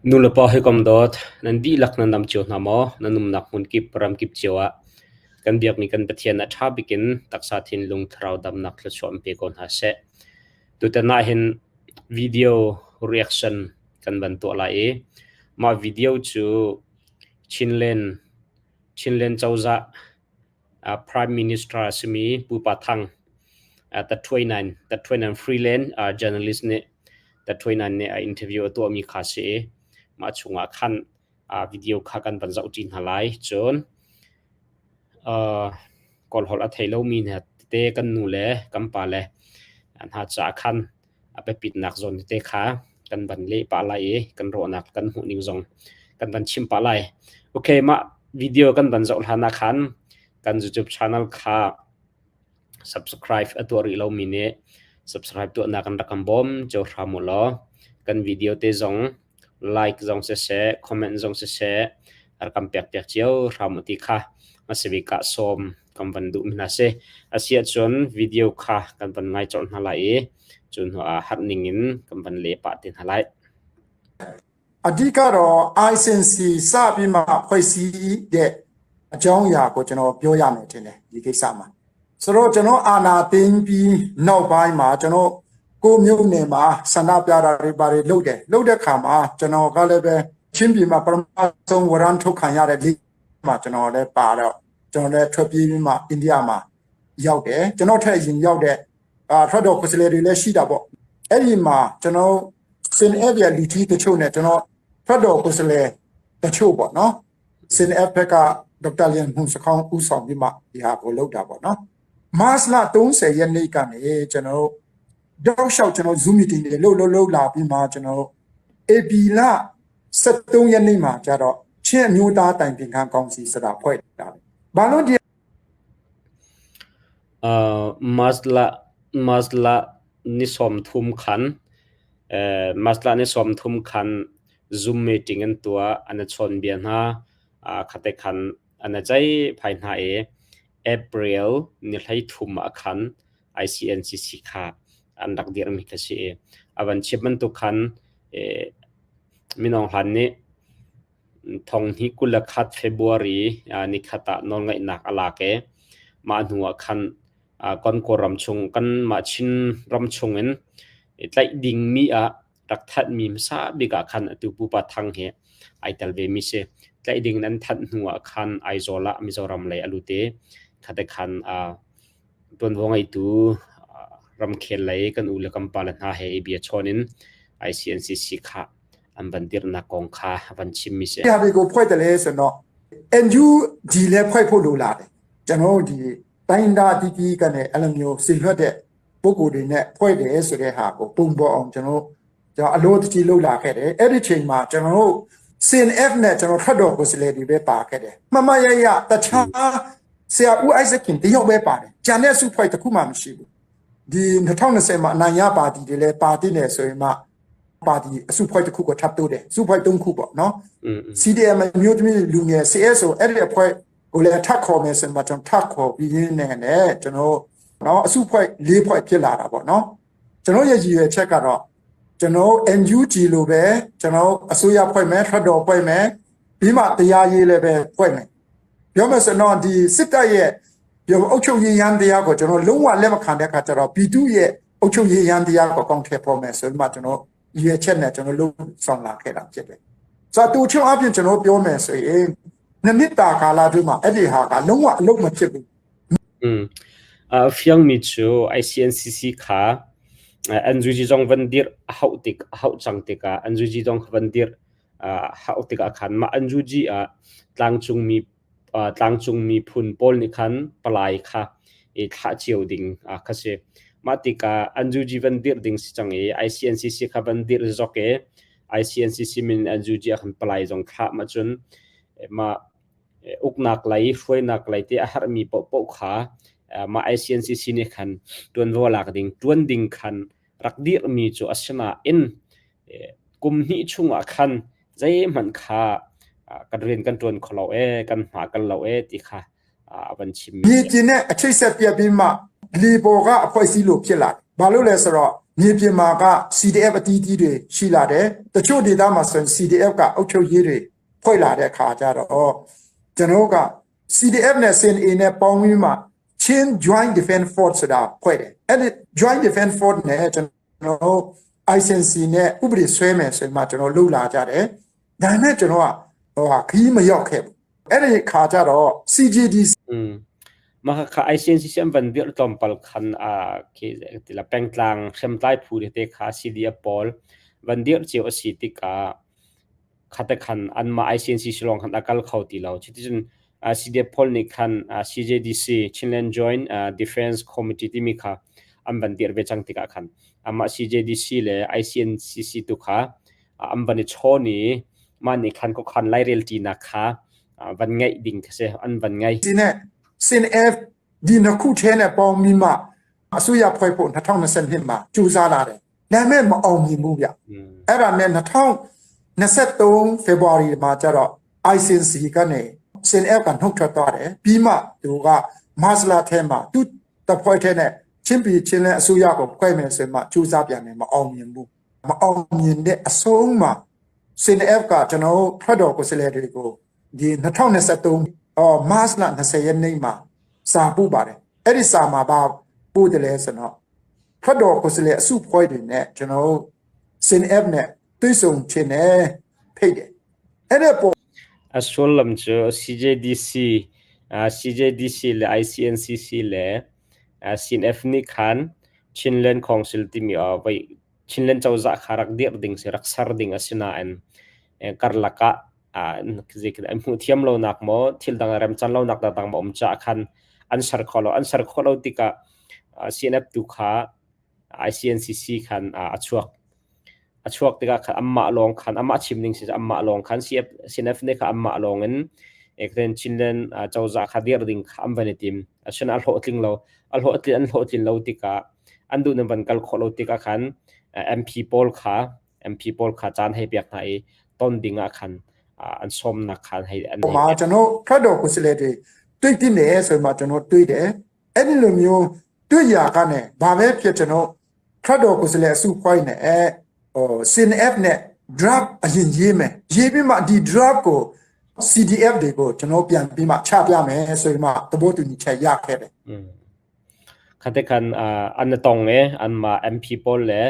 Nulepa hawikom dawt, nan dihlak nan dam cio hna maw? Nan umnak hmunkip, ramkip cio ah kan biakmi kan Pathian a ṭha bikin taksa thinlung thlarau damnak thluachuah in pe ko hna seh. Tutan ah hin video reaction kan van tuah lai i mah video cu Chinland Chinland cozah Prime Minister a simi Pu Pa Thang Tathuainan freelance journalist nih Tathuainan nih a interview a tuahmi kha a si i mah chungah khan video kha kan van zohṭi hna lai. Cun Kawlholh a thei lomi hna tete kan nu le kan pa le hna caah khan a biapitnak zawn tete kha kan van leh pah lai i kan rawhnak kan hmuhning zong kan van chim pah lai. Okay, mah video kan van zoh hlan ah khan kan YouTube channel kha subscribe a tuah rih lomi nih subscribe tuahnak kan rak kan bawm cio hram u law kan video te zong like zong siseh, comment zong siseh rak kan pek piak cio hram u ti kha hmasabik ah sawm kan van duh mi hna si. Asiahcun video kha kan van ngai colh hna lai i cu hnu ah harh ning in kan van leh pah te hna lai. အဓိကတော့ ICC စပြီးမှဖွဲ့စည်းတဲ့အကြောင်းအရာကိုကျွန်တော်ပြောရမယ်ထင်တယ်ဒီကိစ္စမှာဆိုတော့ကျွန်တော်အာနာသိမ့်ပြီးနောက်ပိုင်းမှာကျွန်တော်ကိုမျိုးနယ်မှာဆန္ဒပြတာတွေပါတယ်လုပ်တယ်လုပ်တဲ့ခါမှာကျွန်တော်ကလည်းပဲချင်းပြည်မှာပထမဆုံးဝရမ်းထုတ်ခံရတဲ့လိမှာကျွန်တော်လည်းပါတော့ကျွန်တော်လည်းထွက်ပြေးပြီးမှအိန္ဒိယမှာရောက်တယ်ကျွန်တော်ထက်ရင်ရောက်တဲ့အာထွက်တော်ကိုယ်စားလှယ်တွေလည်းရှိတာပေါ့အဲ့ဒီမှာကျွန်တော်စင်အက်ရဲ့လူကြီးတချို့နဲ့ကျွန်တော်ထွက်တော်ကိုယ်စားလှယ်တချို့ပေါ့နော်စင်အက်ဘက်ကဒေါက်တာလျန်ဟွန်စခေါင်းဦးဆောင်ပြီးမှဒီဟာကိုလုပ်တာပေါ့နော်မတ်လ30ရက်နေ့ကနေကျွန်တော်တောက်လျှောက်ကျွန်တော် Zoom meeting တွေလှုပ်လှုပ်လှုပ်လာပြီးမှကျွန်တော် AP လ73ရက်နေ့မှာကျတော့ချင်းအမျိုးသားတိုင်ပင်ခံကောင်စီဆိုတာဖွဲ့တာဘာလို့ဒီ Uh, Masla Masla ni 30 khan uh, Masla ni 30 khan Zoom meeting an tuah an chawn bia hna uh, khate khan an chai phai hna e April ni 13 ah khan ICNCC kha an rak dirmi kha si i a van chim bantuk khan eh, minong hlan nih thong hi 21 February nikhat ah nawlngeihnak a lak i mah hnu ah khan kan Kawlram chung kanmah Chin ram chung in tlaih dingmi ah rak thanhmi hmasa bik ah khan atu Pupa Thang hi ai tel vemi si. Tlaih ding in an thanh hnu ah khan Aizawl ah Mizoram lei a lut i khate khan ṭuanvo ngeitu ramkhel lei kan u le kan pale hna he i bia chawn in ICNCC kha an van dirhnak kong kha van chimmi si. ဟာတွေကိုဖွဲ့တယ်လဲဆိုတော့ NUG လည်းဖွဲ့ဖို့လိုလာတယ်ကျွန်တော်တို့ဒီတိုင်းဒါတီတီကနေအဲ့လိုမျိုးစီလွတ်တဲ့ပုံကိုယ်တွေနဲ့ဖွဲ့တယ်ဆိုတဲ့ဟာကိုပုံပေါ်အောင်ကျွန်တော်ကျွန်တော်အလို့တကြီးလှုပ်လာခဲ့တယ်အဲ့ဒီချိန်မှာကျွန်တော်တို့ CNF နဲ့ကျွန်တော်ထွက်တော်ကိုယ်စားလှယ်တွေပဲပါခဲ့တယ်မမရရတခြားဆရာဦးအိုက်ဇက်ခင်တယောက်ပဲပါတယ်ကျန်တဲ့စုဖွဲ့တစ်ခုမှမရှိဘူးဒီ2020မှာအနိုင်ရပါတီတွေလည်းပါတီနဲ့ဆိုရင်မှပါတီအစုဖွဲ့တစ်ခုကိုထပ်တိုးတယ်စုဖွဲ့၃ခုပေါ့နော် CDM မျိုးသမီးလူငယ် CSO အဲ့ဒီအဖွဲ့ကိုလည်းထပ်ခေါ်မယ်ဆိုရင်မှကျွန်တော်ထပ်ခေါ်ပြီးရင်းနဲ့လည်းကျွန်တော်နော်အစုဖွဲ့၄ဖွဲ့ဖြစ်လာတာပေါ့နော်ကျွန်တော်ရဲ့ရည်ရွယ်ချက်ကတော့ကျွန်တော် NUG လိုပဲကျွန်တော်အစိုးရဖွဲ့မယ်ထွက်တော်ဖွဲ့မယ်ပြီးမှတရားရေးလည်းပဲဖွဲ့မယ်ပြောမယ်ဆိုတော့ဒီစစ်တပ်ရဲ့ပြောအုပ်ချုပ်ရေးရန်တရားကိုကျွန်တော်လုံးဝလက်မခံတဲ့အခါကျတော့ပြည်သူရဲ့အုပ်ချုပ်ရေးရန်တရားကိုအကောင့်ထဲပေါ်မယ်ဆိုပြီးမှကျွန်တော်ရည်ရွယ်ချက်နဲ့ကျွန်တော်လုံးဆောင်လာခဲ့တာဖြစ်တယ်ဆိုတော့တူချုံအပြင်ကျွန်တော်ပြောမယ်ဆိုရင်နှစ်နှစ်တာကာလအတွင်းမှာအဲ့ဒီဟာကလုံးဝအလုပ်မဖြစ်ဘူး Mm. Uh, fiangmi cu ICNCC kha NUG zong van dirh a hauh tik a hauh cang tikah NUG zong van dirh uh, hauh tikah khan mah NUG ah tlangcungmi uh, tlangcung miphun pawl nih khan palai kha i thlah cio ding uh, kha si. Mah tikah NUG van dirh ding si cang i ICNCC kha van dirh zok i ICNCC min NUG ah khan palai zong thlah ma cun mah uknak lei hruainak lei te a herhmi paohpaoh kha mah ICNCC nih khan ṭuanvo lak ding ṭuan ding khan rak dirhmi cu a si nain kum hnih chungah khan zeihmanh kha kan rian kan ṭuan kho lo ee kan hma kan lo ee ti kha a van chimmi မြေပြင်နဲ့အချိတ်ဆက်ပြတ်ပြီးမှလေပေါ်ကအဖွဲ့အစည်းလို့ဖြစ်လာတယ်။ဘာလို့လဲဆိုတော့ မြေပြင်မှာက CDF အတီးတီးတွေရှိလာတယ်တချို့ဒေသမှာဆိုရင် CDF ကအုပ်ချုပ်ရေးတွေဖွဲ့လာတဲ့အခါကျတော့ကျွန်တော်က CDF နဲ့ CNA နဲ့ပေါင်းပြီးမှ Chin Joint Defense Force ဆိုတာဖွဲ့တယ်အဲ့ဒီ Joint Defense Force နဲ့ကျွန်တော် ICNC နဲ့ဥပဒေဆွဲမယ်ဆိုရင်မှကျွန်တော်လှုပ်လာကြတယ်ဒါနဲ့ကျွန်တော်ကဟိုဟာခီးမရောက်ခဲ့ဘူးအဲ့ဒီခါကျတော့ CJD อืม Mah khakha ICNCC an van dirh tlawmpal khan khi tila pengtlang hriamtlai phu tete kha CDF pawl van dirh cio a si tikah khate khan anmah ICNCC lawng khan a kal kho ti lo. Cuticun CDF pawl nih khan CJDC Chinland Joint Defense Committee timi kha an van dirh ve cang tikah khan amah CJDC le ICNCC tu kha an van i chawn i mah nih khan khuakhan lairelṭinak kha van ngeih ding kha si an van ngei. နဲ့ CNF ဒီနှစ်ခုထဲနဲ့ပေါင်းပြီးမှအစိုးရဖွဲ့ဖို့2022မှာကြိုးစားလာတယ်။ဒါပေမဲ့မအောင်မြင်ဘူးဗျ။အဲ့ဒါနဲ့2023 February မှာကျတော့ ICC ကနေ CNF ကနှုတ်ထွက်သွားတယ်။ပြီးမှသူကမတ်လထဲမှာသူတဖွဲ့ထဲနဲ့ချင်းပြည်ချင်းလဲအစိုးရကိုဖွဲ့မယ်ဆိုမှကြိုးစားပြန်တယ်မအောင်မြင်ဘူး။မအောင်မြင်တဲ့အဆုံးမှာ CNF ကကျွန်တော်တို့ထွက်တော်ကိုယ်စားလှယ်တွေကိုဒီ2023အော်မတ်လ20ရက်နေ့မှာစာပို့ပါတယ်အဲ့ဒီစာမှာပါပို့တယ်လဲဆိုတော့ထွက်တော်ကိုယ်စားလှယ်အစုဖွဲ့တွေနဲ့ကျွန်တော်တို့ CNF နဲ့တွေ့ဆုံခြင်းနဲ့ဖိတ်တယ်အဲ့ဒီပေါ် A sullam cu CJDC CJDC le ICNCC le CNF nih khan Chinland Council timi voi Chinland cozah kha rak dirh ding si rak ser ding a si nain karlak ah an hmuh thiam lonak maw thil dang remcan lonak dangdang ma um caah khan an ser kho lo. An ser khawh lo tikah CNF tu kha ICNCC khan a chuak. A chuak tikah khan anmah lawng khan amah chim ning si anmah lawng khan CNF nih kha anmah lawng in Chinland cozah kha dirh ding kha an van i tim. Asinain a hlawhtling lo. A hlawhtlin an hlawhtlin lo tikah an duh nan van kal khawh lo tikah khan MP pawl kha MP pawl kha caan hei pek hna i ton ding ah khan an sawmnak khan hei an မှာကျွန်တော်ထွက်တော်ကိုယ်စားလှယ်တွေတွေ့တင်တယ်ဆိုမှကျွန်တော်တွေ့တယ်အဲ့ဒီလိုမျိုးတွေ့ရကနေဘာပဲဖြစ်ကျွန်တော်ထွက်တော်ကိုယ်စားလှယ်အစုဖွဲ့နေအဲဟို CNF နဲ့ draft အရင်ရေးမယ်ရေးပြီးမှဒီ draft ကို CDF တွေကိုကျွန်တော်ပြန်ပြီးမှချပြမယ်ဆိုပြီးမှသဘောတူညီချက်ရခဲ့တယ် อืม Khate khan an tong e anmah MP pawl le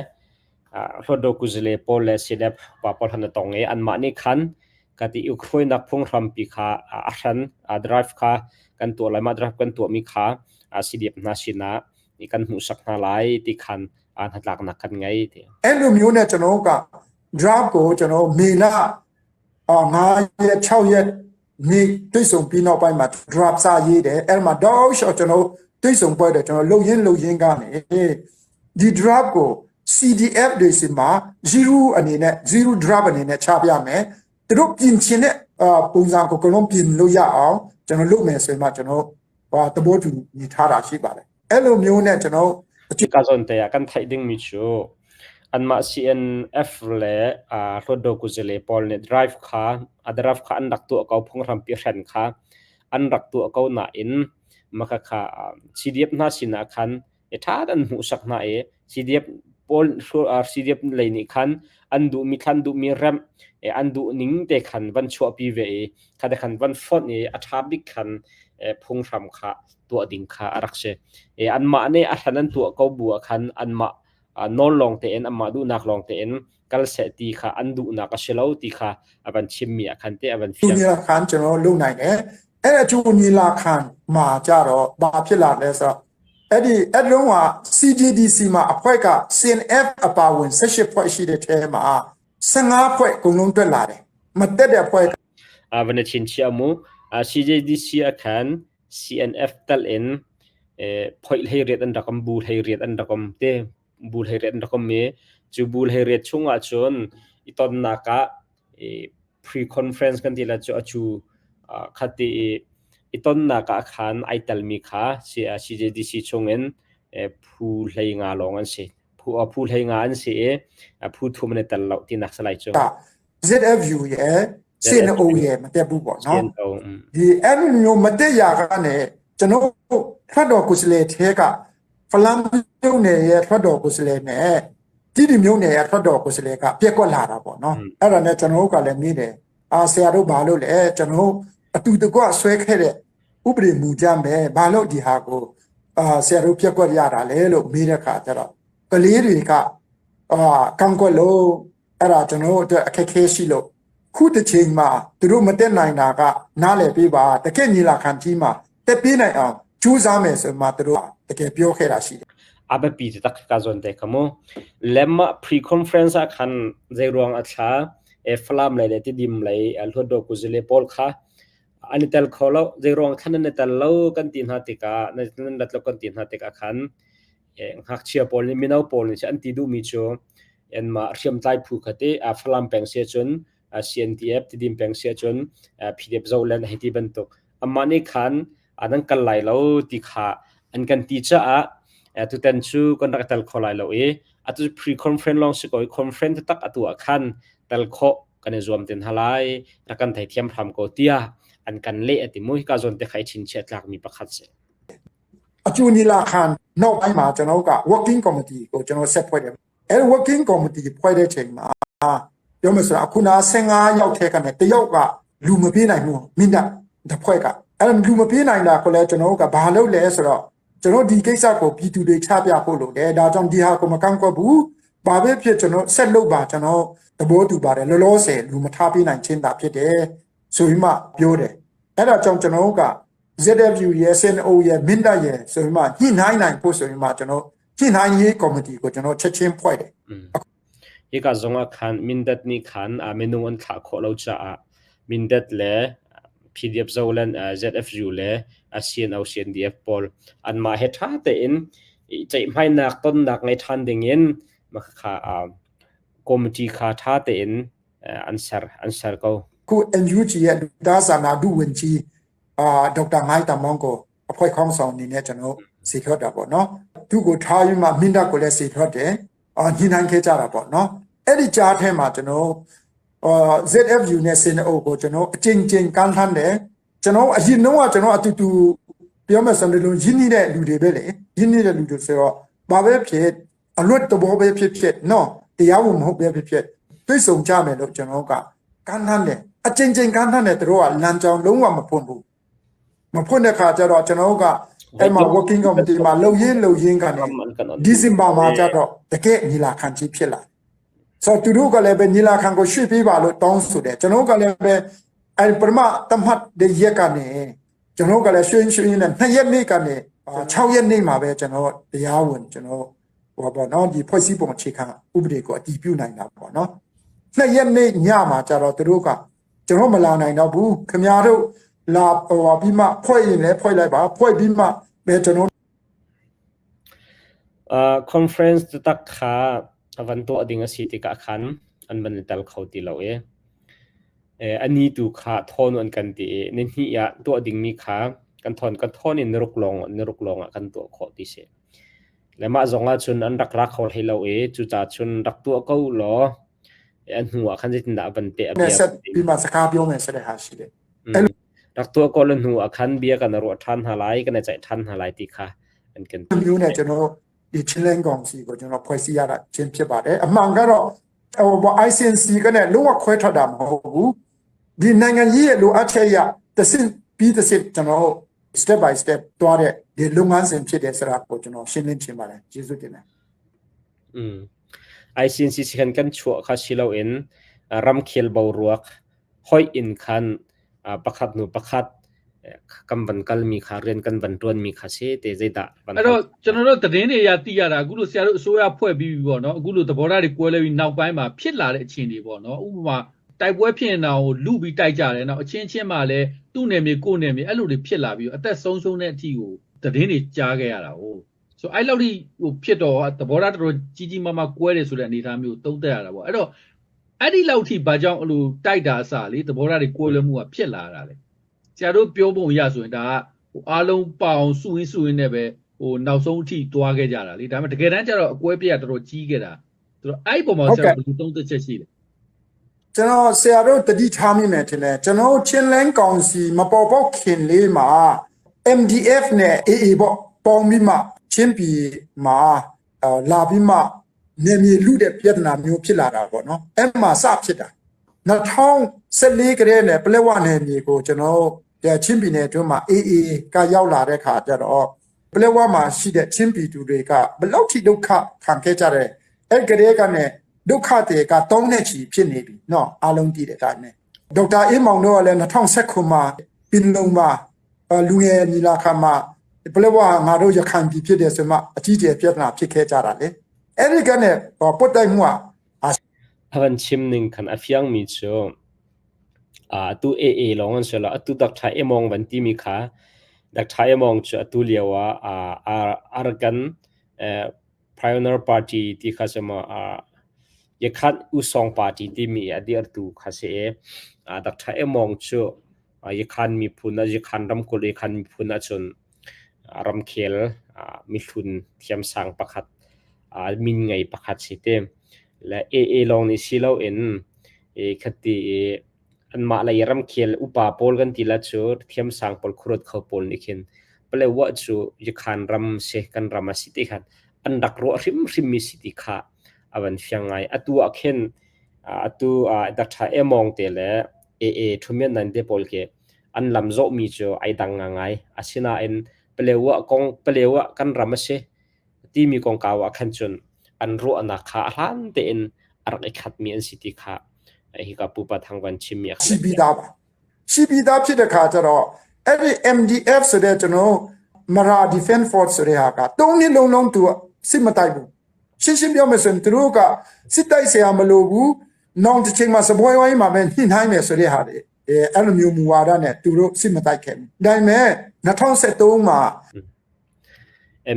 Hluttaw kuzale pawl le CDF pa pawl han tong i anmah nih khan ka ti ukhruainak phunghrampi kha a hran drive kha kan tuah lai mah drive kan tuahmi kha CDF hna sinah kan hmuhsak hna lai ti khan hnatlaknak kan ngei ti. အဲ့လိုမျိုးနဲ့ကျွန်တော်က draft ကိုကျွန်တော်မေလ9ရက်6ရက်နေ့တွေ့ဆုံပြီးနောက်ပိုင်းမှာ draft စာရေးတယ်အဲ့မှာတော့ရှော့ကျွန်တော်တွေ့ဆုံပွဲတယ်ကျွန်တော်လှုပ်ရင်းလှုပ်ရင်းကနေဒီ draft ကို CDF တွေစီမှာ0အနေနဲ့0 draft အနေနဲ့ချပြမယ်သူတို့ပြင်ချင်တဲ့ပုံစံကိုအကုန်လုံးပြင်လို့ရအောင်ကျွန်တော်လုပ်မယ်ဆိုရင်မှကျွန်တော်ဟာသဘောတူညီထားတာရှိပါတယ်အဲ့လိုမျိုးနဲ့ကျွန်တော် Ka zawn te ah kan theih dingmi cu anmah CNF le Hluttaw kuzale pawl nih drive kha a draft kha an rak tuah ko phunghrampi hren kha an rak tuah ko nain makhakha CDF hna sinah khan i ṭha an hmuhsak hna i CDF pawl CDF lei nih khan an duhmi thlan duhmi remh an duh ning te khan van chuahpi ve i kha te khan van fonh i a ṭha bik khan phunghram kha tuah ding kha a rak si. Anmah nih a hran an tuah ko bu ah khan anmah nawl lawng tein anmah duhnak lawng tein kal seh ti kha an duhnak a si lo ti kha a van chimmi ah khan te a van fiang. ညီလာခံကျွန်တော်လုပ်နိုင်တယ်အဲ့အကျိုးညီလာခံမှာကြတော့ဘာဖြစ်လာလဲဆိုတော့အဲ့ဒီအဲ့လုံးက CGDC မှာအဖွဲ့က CNF အပါဝင်18ဖွဲ့ရှိတဲ့ထဲမှာ15ဖွဲ့အကုန်လုံးတက်လာတယ်မတက်တဲ့ဖွဲ့ A van chin chia mu CJDC a khan CNF tal in phoih hlei riat an rakam bu hlei riat an rakam te bu hlei riat an rakam mi cu bu hlei riat chung ah cun i tonnak ah pre-conference kan ti la cu acu khati i i tonnak ah khan ai telmi kha CJDC chungin phu hlei nga lawng an si phu phu hlei nga an si i phu thum an i tel lo tinak salai cu ZFU ရဲ့ CNO ရဲ့မတက်ဘူးပေါ့နော်ဒီအဲ့လိုမျိုးမတက်ရကနေကျွန်တော်ထွက်တော်ကိုယ်စားလှယ်ထဲကဖလမ်ပြုံးနယ်ရဲ့ထွက်တော်ကိုယ်စားလှယ်နဲ့ တိတိမျိုးနယ်ကထွက်တော်ကိုယ်စားလှယ်ကပြက်ကွက်လာတာပေါ့နော်အဲ့ဒါနဲ့ကျွန်တော်တို့ကလည်းမေးတယ်အာဆရာတို့ဘာလို့လဲကျွန်တော်တို့အတူတကွဆွဲခဲ့တဲ့ဥပဒေမူကြမ်းပဲဘာလို့ဒီဟာကိုအာဆရာတို့ပြက်ကွက်ရတာလဲလို့မေးတဲ့ခါကျတော့ကလေးတွေကအာကန့်ကွက်လို့အဲ့ဒါကျွန်တော်တို့အတွက်အခက်ခဲရှိလို့ခုတစ်ချိန်မှာသူတို့မတက်နိုင်တာကနားလည်ပေးပါတကယ်ညီလာခံကြီးမှာတက်ပေးနိုင်အောင်ကြိုးစားမယ်ဆိုမှသူတို့တကယ်ပြောခဲ့တာရှိတယ် A biapi taktak ka zawn te kha mu. Lemah pre-conference ah khan zeiruang a thla Falam lei le Tidim lei Hluttaw kuzale pawl kha an i tel kho lo. Zeiruang khan nan i tel lo kan ti hna tikah nan rat lo kan ti hna tikah khan ngakchia pawl nih mino pawl nih an ti duhmi cu anmah hriamtlai phu kha ti Falam peng si ahcun CNDF Tidim peng si ahcun PDF Zoland hei ti bantuk amah nih khan nan kal lai lo ti kha an kan ti caah tutan cu kan rak tel kho lai lo i atu pre-conference lawng si ko i conference taktak atu ah khan tel khawh kan i zuam ten halai rak kan theithiam hram ko tiah an kan leh ati mu hika zawn te kha i chinchiah tlakmi pakhat si. အကျူနီလာခံနောက်ပိုင်းမှာကျွန်တော်တို့က working committee ကိုကျွန်တော်ဆက်ဖွဲ့တယ်အဲ working committee ဖွဲ့တဲ့ချိန်မှာပြောမယ်ဆိုတော့အခုနာ15ယောက်ထဲကနေတယောက်ကလူမပြေးနိုင်ဘူးမင်းတပ်တစ်ဖွဲ့ကအဲ့လူမပြေးနိုင်တာကိုလည်းကျွန်တော်တို့ကဘာလုပ်လဲဆိုတော့ကျွန်တော်ဒီကိစ္စကိုပြည်သူတွေချပြဖို့လို့တယ်ဒါကြောင့်ဒီဟာကိုမကန့်ကွက်ဘူးဘာပဲဖြစ်ကျွန်တော်ဆက်လုပ်ပါကျွန်တော်သဘောတူပါတယ်လောလောဆယ်လူမထားပေးနိုင်ခြင်းသာဖြစ်တယ်ဆိုပြီးမှပြောတယ်အဲ့ဒါကြောင့်ကျွန်တော်တို့က ZFU ရဲ့ SNO ရဲ့မင်းတပ်ရဲ့ဆိုပြီးမှညှိနှိုင်းနိုင်ဖို့ဆိုပြီးမှကျွန်တော်ညှိနှိုင်းရေးကော်မတီကိုကျွန်တော်ချက်ချင်းဖွဲ့တယ် Hika zong ah khan Mindat nih khan minung an thlah khawh lo caah Mindat le PDF Zoland ZFU le CNO CNDF pawl anmah he ṭha tein ceihmainak tonnak ngei ṭhan dingin kha committee kha ṭha tein an ser an ser ko. ခု NUG ရဲ့လူသားစာနာဒုဝန်ကြီးအာဒေါက်တာငိုင်းတမောင်ကိုအဖွဲ့ခေါင်းဆောင်အနေနဲ့ကျွန်တော်စေထွက်တာပေါ့နော်သူ့ကိုထားပြီးမှမင်းတပ်ကိုလည်းစေထွက်တယ်အာညှိနှိုင်းခဲ့ကြတာပေါ့နော်အဲ့ဒီကြားထဲမှာကျွန်တော်အာ ZFU နဲ့ CNO ကိုကျွန်တော်အချင်းချင်းကမ်းလှမ်းတယ်ကျွန်တော်အရင်တော့ကကျွန်တော်အတူတူပြောမယ်ဆိုရင်လုံးရင်းနှီးတဲ့လူတွေပဲလေရင်းနှီးတဲ့လူတွေဆိုတော့ဘာပဲဖြစ်အလွတ်တဘောပဲဖြစ်ဖြစ်နော်တရားဝင်မဟုတ်ပဲဖြစ်ဖြစ်တွေ့ဆုံကြမယ်လို့ကျွန်တော်ကကမ်းလှမ်းတယ်အချင်းချင်းကမ်းလှမ်းတယ်သူတို့ကလမ်းကြောင်းလုံးဝမဖွင့်ဘူးမဖွင့်တဲ့ခါကျတော့ကျွန်တော်ကအဲ့မှာ working committee မှာလုံရင်းလုံရင်းကနေဒီဇင်ဘာမှာကျတော့တကယ်ညီလာခံကြီးဖြစ်လာဆိုတော့သူတို့ကလည်းပဲညီလာခံကိုရွှေ့ပေးပါလို့တောင်းဆိုတယ်ကျွန်တော်ကလည်းပဲအဲ့ပထမတမတ်တဲ့ရက်ကနေကျွန်တော်ကလည်းရွှေ့ရွှေ့နဲ့နှစ်ရက်နေ့ကနေ6ရက်နေ့မှာပဲကျွန်တော်တရားဝင်ကျွန်တော်ဟိုပေါ့နော်ဒီဖွဲ့စည်းပုံအခြေခံဥပဒေကိုအတည်ပြုနိုင်တာပေါ့နော်နှစ်ရက်နေ့ညမှာကျတော့သူတို့ကကျွန်တော်မလာနိုင်တော့ဘူးခင်ဗျားတို့လာဟိုပြီးမှဖွဲ့ရင်လည်းဖွဲ့လိုက်ပါဖွဲ့ပြီးမှပဲကျွန်တော် Conference taktak kha a van tuah ding a si tikah khan an van i tel kho ti lo i ani tu kha thawn an kan ti i nihnih ah tuah dingmi kha kan thawn kan thawn in niruk lawng niruk lawng ah kan tuah khawh ti si. Le mah zong ah cun an rak ra kho hlei lo i cucaah cun rak tuah ko law an hnu ah khan zeitindah a van peh a bia ဆက်ပြီးမှစကားပြောမယ်ဆိုတဲ့ဟာရှိတယ် အဲ့rak tuah ko le hnu ah khan bia kan ruah ṭhan hna lai kan i ceih ṭhan hna lai ti kha an kan ti. မျိုးနဲ့ကျွန်တော်ဒီချင်းလန်းကောင်စီကိုကျွန်တော်ဖွဲ့စည်းရတာချင်းဖြစ်ပါတယ်အမှန်ကတော့ဟိုဘော ICNC ကနဲ့လုံးဝခွဲထွက်တာမဟုတ်ဘူးဒီနိုင်ငံကြီးရဲ့လိုအပ်ချက်အရတစ်ဆင့်ပြီးတစ်ဆင့်ကျွန်တော် step by step တွားတဲ့ဒီလုပ်ငန်းစဉ်ဖြစ်တယ်ဆိုတာကိုကျွန်တော်ရှင်းလင်းချင်ပါတယ်ကျေးဇူးတင်တယ် อืม ICNC si khan kan chuah kha si loin ramkhel boruak hoih in khan pakhat hnu pakhat kan van kalmi kha rian kan van ṭuanmi kha si te zeidah van အဲ့တော့ကျွန်တော်တို့သတင်းတွေအရသိရတာအခုလို့ဆရာတို့အစိုးရဖွဲ့ပြီးပြီပေါ့နော်အခုလို့သဘောထားတွေကွဲလဲပြီးနောက်ပိုင်းမှာဖြစ်လာတဲ့အခြေအနေပေါ့နော်ဥပမာတိုက်ပွဲဖြစ်နေတာကိုလူပြီးတိုက်ကြတယ်နော်အချင်းချင်းမှလည်းသူ့နယ်မြေကိုယ့်နယ်မြေအဲ့လိုတွေဖြစ်လာပြီးအသက်ဆုံးရှုံးတဲ့အထိကိုသတင်းတွေကြားခဲ့ရတာဟုတ်ဆိုအဲ့လောက်ထိဟိုဖြစ်တော့သဘောထားတော်တော်ကြီးကြီးမားမားကွဲတယ်ဆိုတဲ့အနေအထားမျိုးသုံးသပ်ရတာပေါ့အဲ့တော့အဲ့ဒီလောက်ထိဘာကြောင့်အဲ့လိုတိုက်တာအစလေသဘောထားတွေကွဲလွဲမှုကဖြစ်လာတာလေဆရာတို့ပြောပုံရဆိုရင်ဒါကဟိုအားလုံးပအောင်စုရင်းစုရင်းနဲ့ပဲဟိုနောက်ဆုံးအထိသွားခဲ့ကြတာလေဒါပေမဲ့တကယ်တမ်းကျတော့အကွဲပြက်တော်တော်ကြီးခဲ့တာဆိုတော့အဲ့ဒီပုံမှာဆရာဘယ်လိုသုံးသပ်ချက်ရှိလဲ ကျွန်တော်ဆရာတို့တတိထားမိမယ်ထင်တယ်ကျွန်တော်ချင်းလန်းကောင်စီမပေါ်ပေါက်ခင်လေးမှာ MDF နဲ့ AA ပေါ့ပေါင်းပြီးမှချင်းပြည်မှာလာပြီးမှ နယ်မြေလူတဲ့ပြဿနာမျိုးဖြစ်လာတာပေါ့နော်အဲ့မှာစဖြစ်တာ2014ကတည်းကပလက်ဝနယ်မြေကိုကျွန်တော်ချင်းပြည်နယ်အတွင်းမှာ AA ကရောက်လာတဲ့ခါကျတော့ပလက်ဝမှာရှိတဲ့ချင်းပြည်သူတွေကဘလောက်ထိဒုက္ခခံခဲ့ကြတဲ့အဲ့ကလေးကနဲ့ဒုက္ခတွေကတောင်းနဲ့ချီဖြစ်နေပြီနော်အားလုံးသိတဲ့အတိုင်းပဲဒေါက်တာအေးမောင်တို့ကလည်း2019မှာပင်လုံမှာလူငယ်ညီလာခံမှာပလက်ဝငါတို့ရခိုင်ပြည်ဖြစ်တယ်ဆိုမှအကြီးကျယ်ပြဿနာဖြစ်ခဲ့ကြတာလေအဲ့ဒီကနေပုတ်တိုက်မှုอ่ะ A van chim ning khan a fiangmi cu atu AA lawng an si lo. Atu Dr. Emong van timi kha Dr. Emong cu atu lio ah Arakan Pioneer Party ti kha si maw Yakhat Usong Party timi a dirtu kha si i Dr. Emong cu Yakhan miphun Yakhan ramkulh Yakhan miphun ahcun ramkhel mihlun thiamsang pakhat min ngei pakhat si ti. Le AA lawng nih si loin khati i anmah lei ramkhel upa pawl kan ti la cu thiamsang pawl khuaruat kho pawl nih khin Paletwa cu Yakhan ram si kan ram a si ti khan an rak ruah hrimhrimmi si ti kha a van fiang ngai. Atu ah khin atu Dr. Emong te le AA Thumian Nan te pawl khi an lam zawhmi cu ai dang ngangai. Asinain Paletwa kong Paletwa kan ram a si timi kongkau ah khan cun an ruahnak kha a hlan tein a rak i khatmi an si ti kha hika pupa thang van chimmi a ရှိပြီးသားပါရှိပြီးသားဖြစ်တဲ့ခါကျတော့အဲ့ဒီ MDF ဆိုတဲ့ကျွန်တော်မရာ Defense Force ဆိုတဲ့ဟာက၃နှစ်လုံးလုံးသူစစ်မတိုက်ဘူးရှင်းရှင်းပြောမယ်ဆိုရင်သူတို့ကစစ်တိုက်เสียမလို့ဘူးနောက်တစ်ချိန်မှာစပွဲဝိုင်းမှာပဲညှိနှိုင်းမယ်ဆိုတဲ့ဟာတွေအဲအဲ့လိုမျိုးမူဝါဒနဲ့သူတို့စစ်မတိုက်ခဲ့ဘူးဒါပေမဲ့2023မှာ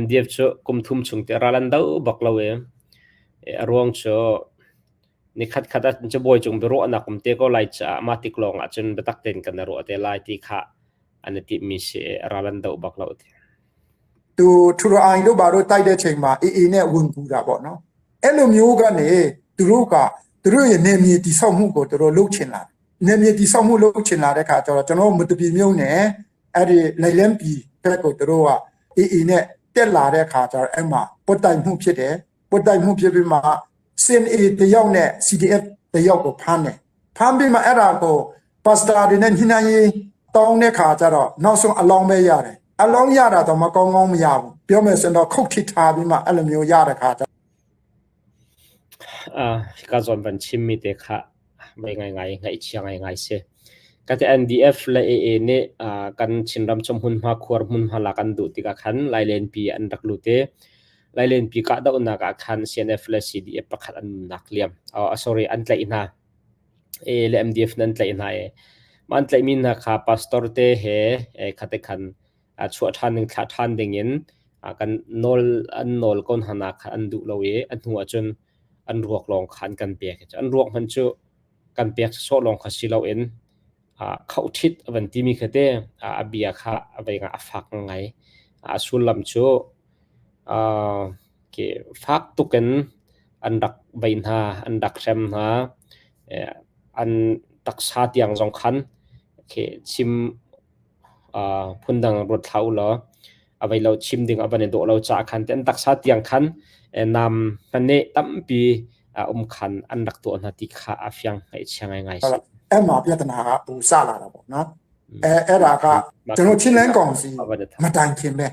MDF cu kum thum chung te ral an do bak lo i a ruang cu nikhat khat ah cabuai cung biaruahnak um te ko lai caah mah tik lawng ah cun biatak tein kan i ruah te lai ti kha an i timhmi si i ral an do bak lo ti. သူထူရအိုင်တို့ဘာတို့တိုက်တဲ့ချိန်မှာအေးအေးနဲ့ဝင်ပူတာပေါ့နော်အဲ့လိုမျိုးကနေသူတို့ကသူတို့ရဲ့နေမြေတိဆောက်မှုကိုသူတို့လုပ်ချင်လာနေမြေတိဆောက်မှုလုပ်ချင်လာတဲ့ခါကျတော့ကျွန်တော်မတပီမြုံနဲ့အဲ့ဒီလိုက်လံပီဘက်ကိုသူတို့ကအေးအေးနဲ့တက်လာတဲ့ခါကျတော့အဲ့မှာပုတ်တိုက်မှုဖြစ်တယ်ပုတ်တိုက်မှုဖြစ်ပြီးမှ CNA တယောက်နဲ့ CDF တယောက်ကိုဖမ်းတယ်ဖမ်းပြီးမှအဲ့ဒါကိုပါစတာတွေနဲ့ညှိနှိုင်းရေးတောင်းတဲ့ခါကျတော့နောက်ဆုံးအလောင်းပဲရတယ်အလောင်းရတာတော့မကောင်းကောင်းမရဘူးပြောမယ်ဆိုတော့ခုတ်ထိထားပြီးမှအဲ့လိုမျိုးရတဲ့ခါကျ Hika zawn van chimmi te kha mei ngaingai ngaihchia ngaingai si. Ka ti NDF le AA nih kan Chinram chung hmunhma khuar hmunhma lak an duh tikah khan Lailenpi an rak lut i Lailenpi kahdohnak ah khan CNF le CDF pakhat an nunnak liam. Oh, sorry, an tlaih hna. AA le MDF nan tlaih hna i mah an tlaihmi hna kha pastor te he khate khan chuah ṭhan ding thlah ṭhan ding in kan nawl an nawl ko hna nak kha an duh lo i a hnu ahcun an ruak lawng kha an kan pek. An ruak hmanh cu kan pek sawh lawng kha si loin khauhṭhit a van timi kha te a bia kha a vei a fak ngai. A sullam cu fak tuk in an rak vei hna, an rak hrem hna, an taksa tiang zong khan chim phundang ruat hlah u law a vei lo chim ding a van i dawh lo caah khan an taksa tiang khan nam hmaneh tampi a um khan an rak tuah hna ti kha a fiang ngaihchia ngaingai si. အဲ့မှာပြဿနာကပူစလာတာပေါ့နော်အဲအဲ့ဒါကကျွန်တော်ချင်းလန်းကောင်စီမတိုင်ခင်ပဲ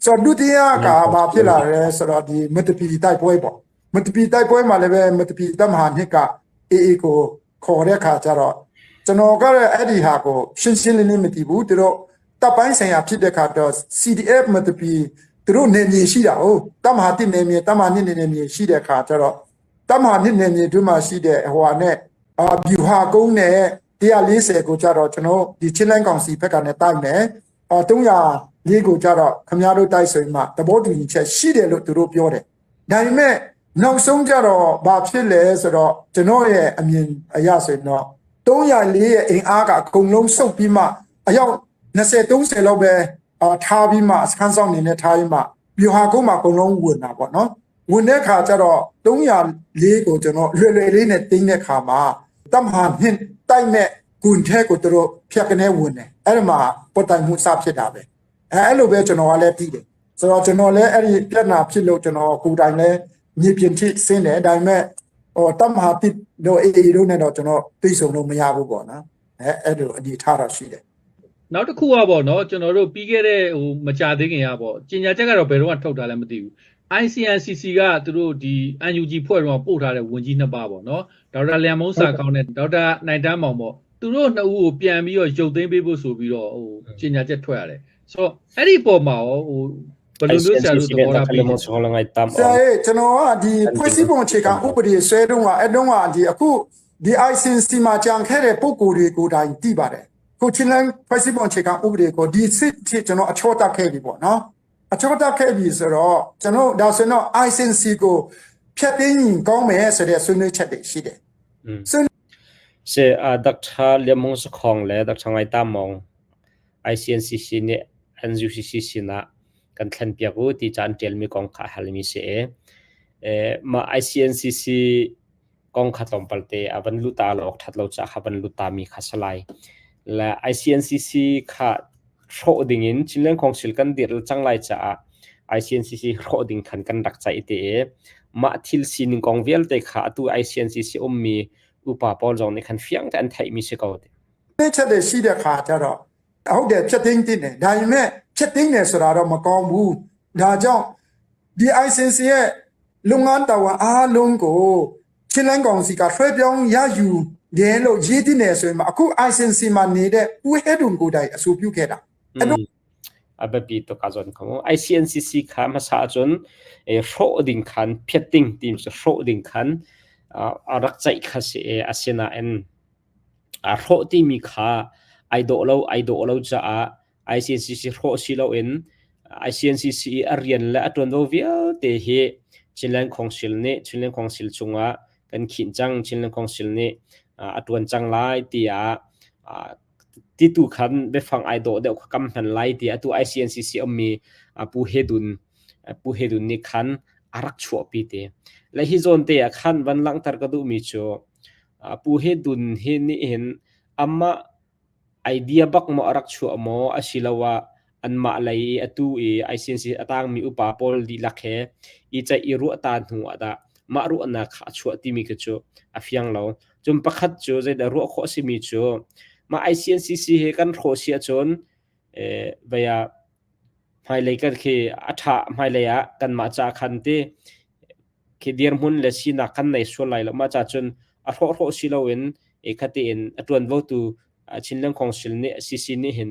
ဆိုတော့ဒုတိယကဘာဖြစ်လာလဲဆိုတော့ဒီမတပီတိုက်ပွဲပေါ့မတပီတိုက်ပွဲမှာလည်းပဲမတပီတပ်မဟာနှစ်ကအေအေကိုခေါ်တဲ့ခါကျတော့ကျွန်တော်ကလည်းအဲ့ဒီဟာကိုရှင်းရှင်းလင်းလင်းမသိဘူးသူတို့တပ်ပိုင်းဆိုင်ရာဖြစ်တဲ့ခါတော့ CDF မတပီသူတို့နေမြေရှိတာဟုတ်တပ်မဟာတစ်နေမြေတပ်မဟာနှစ်နေမြေရှိတဲ့ခါကျတော့တပ်မဟာနှစ်နေမြေတွင်းမှာရှိတဲ့ဟိုဟာနဲ့အာဗျူဟာကုန်းနဲ့140ကိုကြတော့ကျွန်တော်ဒီချင်းလန်းကောင်စီဘက်ကနေတိုက်မယ်အာ304ကိုကြတော့ခမရတို့တိုက်ဆိုရင်မှသဘောတူညီချက်ရှိတယ်လို့သူတို့ပြောတယ်ဒါပေမဲ့နောက်ဆုံးကြတော့ဘာဖြစ်လဲဆိုတော့ကျွန်တော်ရဲ့အမြင်အရဆိုရင်တော့304ရဲ့အင်အားကအကုန်လုံးစုပ်ပြီးမှအယောက်20 30လောက်ပဲအာထားပြီးမှစခန်းဆောင်နေနဲ့ထားပြီးမှဗျူဟာကုန်းမှာအကုန်လုံးဝင်တာပေါ့နော်ဝင်တဲ့ခါကျတော့304ကိုကျွန်တော်လွယ်လွယ်လေးနဲ့တင်းတဲ့ခါမှာတမဟာနှင့်တိုက်မဲ့ကွန်ထဲကိုသူတို့ဖြတ်ကနေဝင်တယ်အဲ့ဒီမှာပုတ်တိုင်မှုစဖြစ်တာပဲအဲအဲ့လိုပဲကျွန်တော်ကလည်းပြီးတယ်ဆိုတော့ကျွန်တော်လည်းအဲ့ဒီပြဿနာဖြစ်လို့ကျွန်တော်ကိုယ်တိုင်လည်း မြေပြင်ထိဆင်းတယ်ဒါပေမဲ့ဟိုတမဟာတိတို့အေးတို့နဲ့တော့ကျွန်တော်သိဆုံလို့မရဘူးပေါ့နော်အဲအဲ့လိုအနေထားတော့ရှိတယ် နောက်တစ်ခုကပေါ့နော်ကျွန်တော်တို့ပြီးခဲ့တဲ့ဟိုမကြသေးခင်ကပေါ့ကြေညာချက်ကတော့ဘယ်တော့မှထုတ်တာလည်းမသိဘူး ICNCC ကသူတို့ဒီ NUG ဖွဲ့တော့ပို့ထားတဲ့ဝန်ကြီးနှစ်ပါးပေါ့နော်ဒေါက်တာလျံမုံစာကောင်းနဲ့ဒေါက်တာနိုင်တန်းမောင်ပေါ့သူတို့နှစ်ဦးကိုပြန်ပြီးတော့ရုပ်သိမ်းပေးဖို့ဆိုပြီးတော့ဟိုကြေညာချက်ထွက်ရတယ်ဆိုတော့အဲ့ဒီပုံမှာရောဟိုဘယ်လိုမျိုးဆရာတို့ ICNCC သဘောထား Dr. ပေး Lemon Sokong Ngai Tam ဆရာ Ong ရေကျွန်တော်ကဒီဖွဲ့စည်းပုံအခြေခံဥပဒေဆွဲတုန်းကအဲ့တုန်းကဒီအခုဒီ ICC မှာကြံခဲ့တဲ့ပုံကိုယ်တွေကိုယ်တိုင်သိပါတယ်ခုချင်းလန်းဖွဲ့စည်းပုံအခြေခံဥပဒေကိုဒီစစ်ဖြစ်ကျွန်တော်အချောတက်ခဲ့ပြီပေါ့နော်အချောတက်ခဲ့ပြီဆိုတော့ကျွန်တော်ဒါဆိုတော့ ICC ကိုဖျက်သိမ်းရင်ကောင်းမယ်ဆိုတဲ့ဆွေးနွေးချက်တွေရှိတယ်ဆွေး Se Dr. Lemon Sokong le Dr. Ngai Tam Ong ICNCC nih NUCC sinah kan thlen piak u ti ca an ṭialmi kong kha a halmi si i mah ICNCC kong kha tlawmpal te a van lut ta lo awk ṭhat lo caah kha van lut tami kha si lai. Le ICNCC kha hrawh dingin Chinland Council kan dirh cang lai caah ICNCC hrawh ding khan kan rak ceih te i mah thil sining kong vialte kha atu ICNCC ummi upa pawl zong nih khan fiang te an theihmi si ko. ချက်တွေရှိတဲ့ခါကျတော့ဟုတ်တယ်ဖြတ်သိမ်းတင်တယ်ဒါပေမဲ့ဖြတ်သိမ်းတယ်ဆိုတာတော့မကောင်းဘူးဒါကြောင့်ဒီ ICC ရဲ့လုပ်ငန်းတာဝန်အားလုံးကိုချင်းလန်းကောင်စီကဆွဲပြောင်းရယူတယ်လို့ရေးတင်တယ်ဆိုရင်အခု ICC မှာနေတဲ့ဦးဟဲဒွန်ကိုတိုင်အဆိုပြုခဲ့တာ A biapi tuk ah zawn kha mu. ICNCC kha hmasa ahcun hrawh ding khan phiat ding ti cu hrawh ding khan a rak ceih kha si i asinain A hrawh timi kha ai dawh lo ai dawh lo caah ICNCC hrawh si loin ICNCC i a rian le a ṭuanvo vialte hi Chinland Council nih Chinland Council chungah kan khinh cang. Chinland Council nih a ṭuan cang lai tiah titu khan biafang ai dawh deuh kha kam hman lai tiah atu ICNCC ummi Pu He Dun Pu He Dun nih khan a rak chuahpi te. Le hi zawn te ah khan van langhter ka duhmi cu Pu He Dun hi nih hin amah idea bak maw a rak chuah maw asiloah anmah lei i atu i ICNC a tangmi upa pawl dihlak he i ceih i ruah ta hnu ah dah mah ruahnak kha a chuah timi khi cu a fiang lo. Cun pakhat cu zeidah ruah khawh a simi cu mah ICNCC hi kan hrawh si ahcun vei ah hmailei kan khi a ṭha hmailei ah kanmah ca khan ti khi dirhmun le sinak kan nei sual lai lo. Mah ca cun a hrawhhrawh si loin khatein a ṭuanvotu Chinland Council nih CC nih hin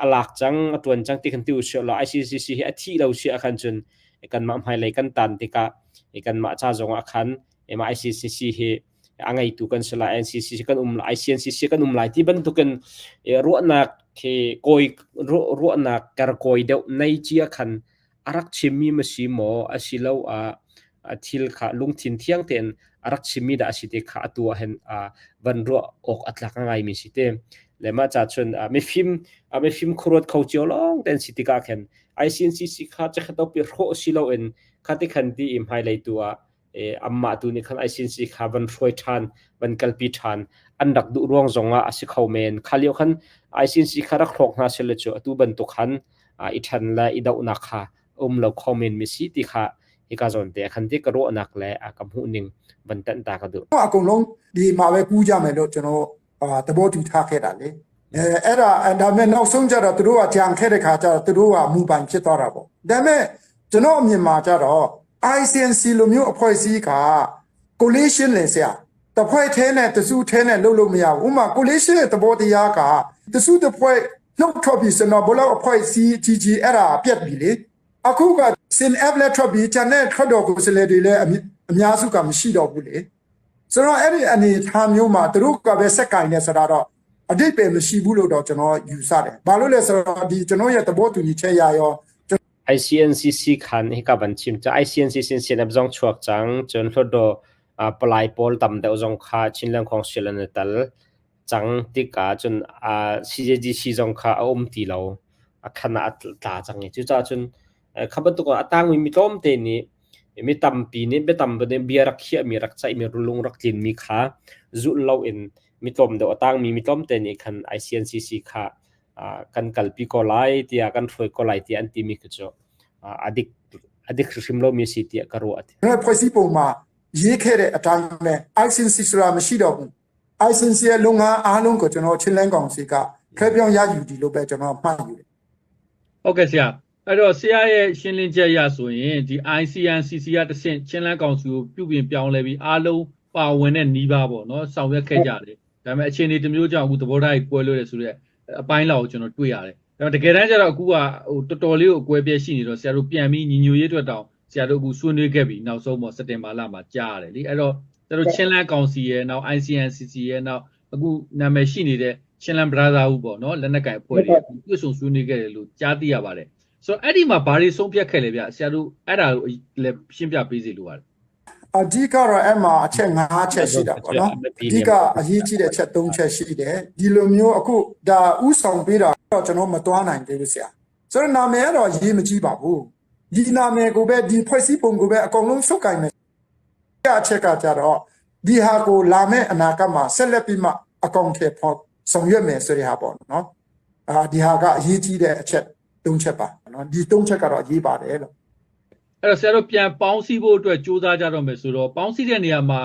a lak cang, a ṭuan cang ti khan ti usih law ICCC hi a thih lo si ahkhan cun kanmah hmailei kan tan tikah kanmah ca zong ah khan mah ICCC hi a ngeitu kan si lai, NCCC kan um lai, ICNCC kan um lai ti bantukin ruahnak khi kawi ruahnak kerkawi deuh nei cia khan a rak chimmi ma si maw asiloah thil kha lungthin thiang tein a rak chimmi dah a si ti kha atu ah hin van ruah awk a tlak ngaimi si te. Le mah ca cun mifim mifim khuaruat kho cio lawng ten si tikah khin ICNCC kha cakhat pi hrawh si loin khati khan ti i hmailei tu ah amah tu nih khan ICNC kha van hruai ṭhan van kalpi ṭhan an rak duh ruang zong ah a si kho men. Kha lio khan ICNC kha rak hrawk hna seh cu atu bantuk khan i ṭhen le i dohnak kha um lo kho men mi si ti kha hika zawn te khan ti ka ruahnak le ka hmuh ning van tanh ta ka duh. အကုန်လုံးဒီမှာပဲကူးကြမယ်လို့ကျွန်တော်အာသဘောတူထားခဲ့တာလေအဲအဲ့ဒါဒါမဲ့နောက်ဆုံးကြတော့သူတို့ကကြံခဲ့တဲ့ခါကျတော့သူတို့ကမူပိုင်ဖြစ်သွားတာပေါ့ဒါမဲ့ကျွန်တော်အမြင်မှာကြတော့ ICNC လိုမျိုးအဖွဲ့အစည်းက coalition လေဆရာတဖွဲ့ထဲနဲ့တစုထဲနဲ့လုပ်လို့မရဘူးဥပမာ coalition ရဲ့သဘောတရားကတစုတစ်ဖွဲ့နှုတ်ထွက်ပြီးစနော်ဘလောက်အဖွဲ့အစည်းကြီးကြီးအဲ့ဒါပြက်ပြီလေအခုက sin app လက်ထွက်ပြီးကျန်တဲ့ထွက်တော်ကိုယ်စားလှယ်တွေလည်းအများစုကမရှိတော့ဘူးလေဆိုတော့အဲ့ဒီအနေအထားမျိုးမှာသူတို့ကပဲစက်ကင်နေဆိုတာတော့အတိတ်ပဲမရှိဘူးလို့တော့ကျွန်တော်ယူဆတယ်။ဘာလို့လဲဆိုတော့ဒီကျွန်တော်ရဲ့သဘောတူညီချက်ရရော ICNCC khan hika van chim ca ICNCC sin zong chuak cang cun Hlawdaw palai pawl tam deuh zong kha Chinland Council an i tel cang tikah cun CJDC zong kha a um ti lo a khan ah a tla cang i cucaah cun kha bantuk a tangmi mi tlawmte nih mi tampi nih biatam bia rak khiahmi rak ceihmi lung rak tlinmi kha zulh loin mi tlawm deuh a tangmi mi tlawmte nih khan ICNCC kha kan kalpi ko lai tiah kan hruai ko lai tiah an timi khi cu a dik. a dik hrimhrim lomi a si tiah ka ruah. ဖွဲ့စည်းပုံမှာရေးခဲ့တဲ့အတိုင်းပဲ ICC ဆိုတာမရှိတော့ဘူး ICC ရဲ့လုပ်ငန်းအားလုံးကိုကျွန်တော်ချင်းလန်းကောင်စီကခွဲပြောင်းရယူဒီလို့ပဲကျွန်တော်မှတ်ယူတယ် ဟုတ်ကဲ့ဆရာအဲ့တော့ဆရာရဲ့ရှင်းလင်းချက်အရဆိုရင်ဒီ ICNCC ကတဆင့်ချင်းလန်းကောင်စီကိုပြုပြင်ပြောင်းလဲပြီးအားလုံးပါဝင်တဲ့နီးပါးပေါ့နော်ဆောင်ရွက်ခဲ့ကြတယ်ဒါပေမဲ့အခြေအနေတစ်မျိုးကြောင့်အခုသဘောထားကြီးကွဲလွဲတယ်ဆိုတော့အပိုင်းလောက်ကိုကျွန်တော်တွေ့ရတယ်ဒါပေမဲ့တကယ်တမ်းကျတော့အခုကဟိုတော်တော်လေးကိုအကွဲပြဲရှိနေတော့ဆရာတို့ပြန်ပြီးညီညွတ်ရေးအတွက်တောင်ဆရာတို့အခုဆွေးနွေးခဲ့ပြီးနောက်ဆုံးပေါ့စက်တင်ဘာလမှာကြားရတယ်လीအဲ့တော့ဆရာတို့ချင်းလန်းကောင်စီရဲ့နောက် ICNCC ရဲ့နောက်အခုနာမည်ရှိနေတဲ့ချင်းလန်း Brotherhood ပေါ့နော်လက်နက်ကိုင်အဖွဲ့တွေတွေ့ဆုံဆွေးနွေးခဲ့တယ်လို့ကြားသိရပါတယ်ဆိုတော့အဲ့ဒီမှာဘာတွေဆုံးဖြတ်ခဲ့လဲဗျဆရာတို့အဲ့ဒါကိုလည်းရှင်းပြပေးစီလိုပါတယ် အဓိကတော့အဲ့မှာအချက်၅ချက်ရှိတာပေါ့နော်အဓိကအရေးကြီးတဲ့အချက်၃ချက်ရှိတယ်ဒီလိုမျိုးအခုဒါဥဆောင်ပေးတာတော့ကျွန်တော်မသွားနိုင်သေးဘူးဆရာဆိုတော့နာမည်ကတော့ရေးမကြည့်ပါဘူးဒီနာမည်ကိုပဲဒီဖွဲ့စည်းပုံကိုပဲအကုန်လုံးဆုတ်ကင်မယ်အချက်ကကြတော့ဒီဟာကိုလာမယ့်အနာဂတ်မှာဆက်လက်ပြီးမှအကောင့်ထဲဖော်ဆောင်ရွက်မယ်ဆိုတဲ့ဟာပေါ့နော်အာဒီဟာကအရေးကြီးတဲ့အချက်၃ချက်ပါနော်ဒီ၃ချက်ကတော့အရေးပါတယ်လို့ အဲ့တော့ဆရာတို့ပြန်ပေါင်းစည်းဖို့အတွက်ကြိုးစားကြတော့မယ်ဆိုတော့ပေါင်းစည်းတဲ့နေရာမှာ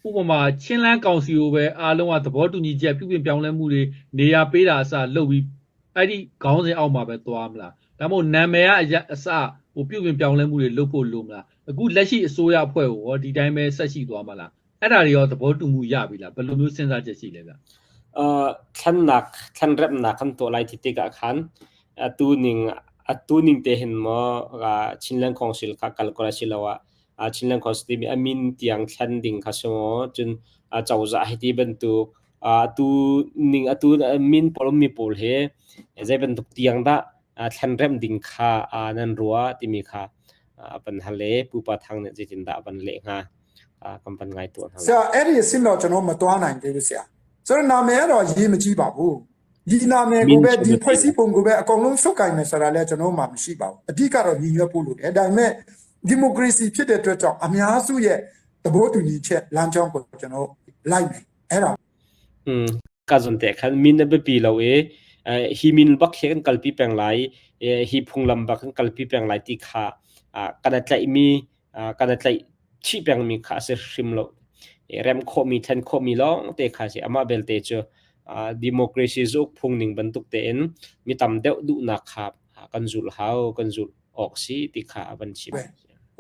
ဥပမာချင်းလန်းကောင်စီကိုပဲအားလုံးကသဘောတူညီချက်ပြုပြင်ပြောင်းလဲမှုတွေနေရာပေးတာအစလုပ်ပြီးအဲ့ဒီခေါင်းစဉ်အောက်မှာပဲသွားမလားဒါမှမဟုတ်နာမည်ကအရအစဟိုပြုပြင်ပြောင်းလဲမှုတွေလုပ်ဖို့လိုမလားအခုလက်ရှိအစိုးရအဖွဲ့ကိုရောဒီတိုင်းပဲဆက်ရှိသွားမလားအဲ့ဒါတွေရောသဘောတူမှုရပြီလားဘယ်လိုမျိုးစဉ်းစားချက်ရှိလဲဗျ Thlannak thlanremnak kan tuah lai ti tikah khan atu ning atu ning te hin maw Chinland Council kha kal ko lai siloah Chinland Council timi a min tiang thlen ding kha si maw cun cozah hiti bantuk atu ning atu min pawl ummi pawl hi zei bantuk tiang dah thlenremh ding kha nan ruah timi kha van hal i pupa thang nih zeitindah a van leh hnga kan van ngai tuah hna ဆရာအဲ့ဒီအဆင့်တော့ကျွန်တော်မသွားနိုင်သေးဘူးဆရာဆိုတော့နာမည်ကတော့ရေးမကြည့်ပါဘူးဒီနာမည်ကိုပဲဒီဖွဲ့စည်းပုံကိုပဲအကုန်လုံးဆုတ်ကင်မယ်ဆိုတာလည်းကျွန်တော်မှမရှိပါဘူးအဓိကတော့ညီညွတ်ဖို့လိုတယ်ဒါပေမဲ့ဒီမိုကရေစီဖြစ်တဲ့အတွက်ကြောင့်အများစုရဲ့သဘောတူညီချက်လမ်းကြောင်းကိုကျွန်တော်လိုက်မယ်အဲ့ဒါ Ka zon te khan min a biapi lo i hi min bak hi kan kalpi peng lai hi phunglam bak kan kalpi peng lai ti kha kan i tlaihmi kan i tlaih chih pengmi kha a si hrim lo. Rem khawhmi thlen khawhmi lawng te kha si. Amah belte cu democracy zauk phung ning bantuk tein mi tam deuh duhnak kha kan zulh hau, kan zulh awk si ti kha a van chim.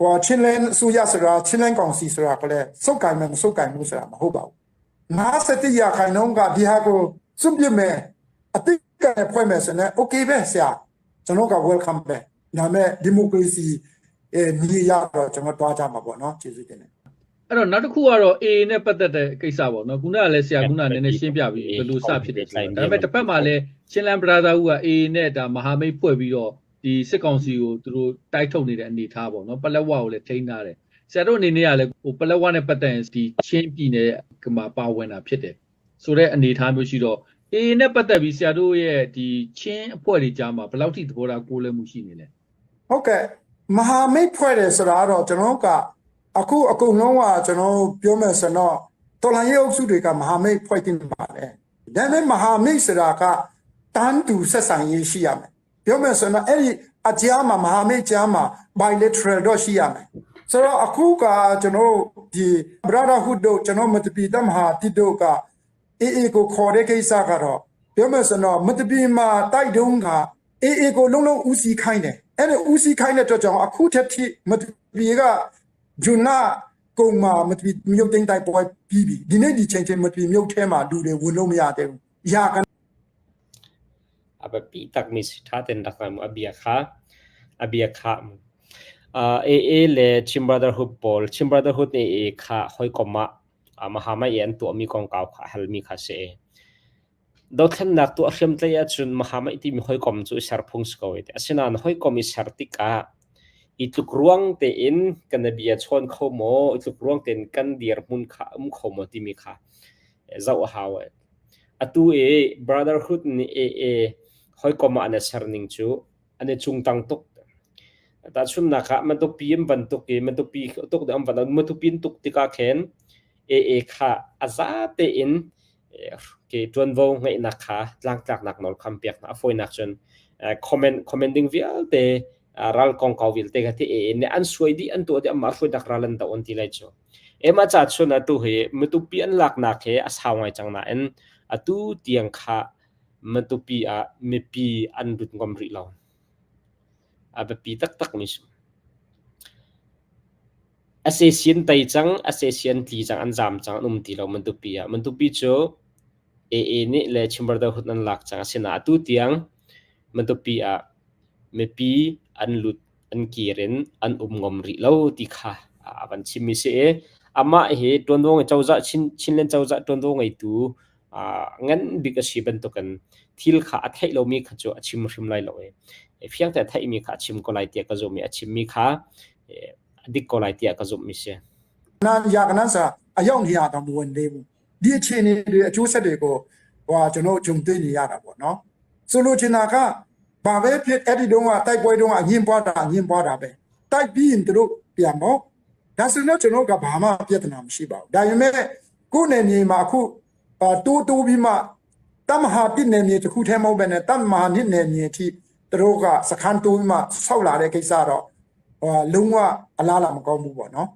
ဟိုချင်းလန်းအစိုးရဆိုတာချင်းလန်းကောင်စီဆိုတာကလည်းစုပ်ကိုင်မယ်မစုပ်ကိုင်ဘူးဆိုတာမဟုတ်ပါဘူး51ရာခိုင်နှုန်းကဒီဟာကိုစွန့်ပစ်မယ်အတိတ်ကဖွဲ့မယ်ဆိုရင် okay ပဲဆရာကျွန်တော်က welcome ပဲဒါပေမဲ့ democracy အဲညီရတော့ကျွန်တော်တွားကြမှာပေါ့နော်ကျေးဇူးတင်တယ် အဲ့တော့နောက်တစ်ခုကတော့ AA နဲ့ပတ်သက်တဲ့ကိစ္စပေါ့နော်ခုနကလည်းဆရာခုနကနည်းနည်းရှင်းပြပြီးဘယ်လိုစဖြစ်တယ်ဆိုတာဒါပေမဲ့တစ်ဖက်မှာလည်းချင်းလန် Brotherhood က AA နဲ့ဒါမဟာမိတ်ဖွဲ့ပြီးတော့ဒီစစ်ကောင်စီကိုသူတို့တိုက်ထုတ်နေတဲ့အနေအထားပေါ့နော်ပလက်ဝကိုလည်းထိန်းထားတယ်ဆရာတို့အနေနဲ့ကလည်းဟိုပလက်ဝနဲ့ပတ်သက်ရင်ဒီချင်းပြည်နယ်ကမှာပါဝင်တာဖြစ်တယ်ဆိုတဲ့အနေအထားမျိုးရှိတော့ AA နဲ့ပတ်သက်ပြီးဆရာတို့ရဲ့ဒီချင်းအဖွဲ့တွေကြားမှာဘယ်လောက်ထိသဘောထားကိုးလဲမှုရှိနေလဲ ဟုတ်ကဲ့မဟာမိတ်ဖွဲ့တယ်ဆိုတာကတော့ကျွန်တော်ကအခုအကုန်လုံးကကျွန်တော်ပြောမယ်ဆိုတော့တော်လန်ရေးအုပ်စုတွေကမဟာမိတ်ဖွဲ့တင်ပါတယ်ဒါပေမဲ့မဟာမိတ်ဆိုတာကတန်းတူဆက်ဆံရေးရှိရမယ်ပြောမယ်ဆိုတော့အဲ့ဒီအကြားမှာမဟာမိတ်ကြားမှာ bilateral တော့ရှိရမယ်ဆိုတော့အခုကကျွန်တော်ဒီ brotherhood တို့ကျွန်တော်မတပီတမဟာတိတို့က အေးအေးကိုခေါ်တဲ့ကိစ္စကတော့ပြောမယ်ဆိုတော့မတပီမှာတိုက်တုံးကအေးအေးကိုလုံးလုံးဦးစီးခိုင်းတယ်အဲ့ဒီဦးစီးခိုင်းတဲ့အတွက်ကြောင့်အခုထက်ထိမတပီကဂျွနာကုံမှာမတပီမြုပ်တင်းတိုက်ပွဲပြီးပြီဒီနေ့ဒီချိန်ချင်းမတပီမြုပ်ထဲမှာလူတွေဝင်လို့မရသေးဘူးရာက A biapi takmi si ṭha tein rak ngai mu. A bia kha a bia kha mu. AA le Chin Brotherhood pawl Chin Brotherhood nih AA kha hawikom ah Mahamai i an tuahmi kongkau kha a halmi kha si. Dothlennak tuah hriamtlaih ahcun Mahamai timi hawikom cu i ser phung si ko i ti. Asinain hawikom i ser tikah i tlukruang tein kan bia chawn kho maw, i tlukruang tein kan dirhmun kha um kho maw timi kha zoh a hau. Atu i Brotherhood nih AA hawikom ah an i ser ning cu an i cungtang tuk. Tahchunhnak ah Matupi an van tuk i Matupi tuk an van Matupi an tuk tikah khin AA kha a za tein ke ṭuanvo ngeihnak kha tlangtlaknak nawl kha an pek hna. A fawinak cun comment comment ding vialte Ral kongkau vialte kha ti AA nih an suai dih, an tuah dih, anmah hruainak ral an doh an ti lai cu. Emah ca chun atu hi Matupi an laknak hi a sau ngai cang nain atu tiang kha Matupi ah mipi an lut ngam rih lo. A biapi taktakmi si. SAC an tei cang, SAC an tli cang, an zaam cang, an um ti lo Matupi ah. Matupi cu AA nih le Chin Brotherhood an lak cang. Asinain atu tiang Matupi ah mipi an lut an kir in an um ngam rih lo ti kha a van chimmi si i amah hi ṭuanvo ngei cozah Chinland cozah ṭuanvo ngeitu ngan bik a si bantukin thil kha a theih lomi kha cu a chim hrim lai lo i fiang te a theihmi kha a chim ko lai tiah ka zumh i a chimmi kha a dik ko lai tiah ka zumhmi si. နာရာကနန်စာအယောင်နေရတော့မဝင်သေးဘူးဒီအခြေအနေတွေအကျိုးဆက်တွေကိုဟိုကျွန်တော်ဂျုံတွေ့နေရတာပေါ့နော်ဆိုလိုချင်တာကဘာပဲဖြစ်အဲ့ဒီတုန်းကတိုက်ပွဲတုန်းကအငင်းပွားတာအငင်းပွားတာပဲတိုက်ပြီးရင်တို့ပြန်ပေါ့ဒါဆိုတော့ကျွန်တော်ကဘာမှပြဿနာမရှိပါဘူးဒါပေမဲ့ကိုယ်နယ်မြေမှာအခုတိုးတိုးပြီးမှတမဟာတိနယ်မြေတစ်ခုတည်းမဟုတ်ပဲနဲ့တမဟာနှစ်နယ်မြေအထိတို့ကစခန်းတိုးပြီးမှဆောက်လာတဲ့ကိစ္စတော့ဟိုလုံးဝအလားလာမကောင်းဘူးပေါ့နော်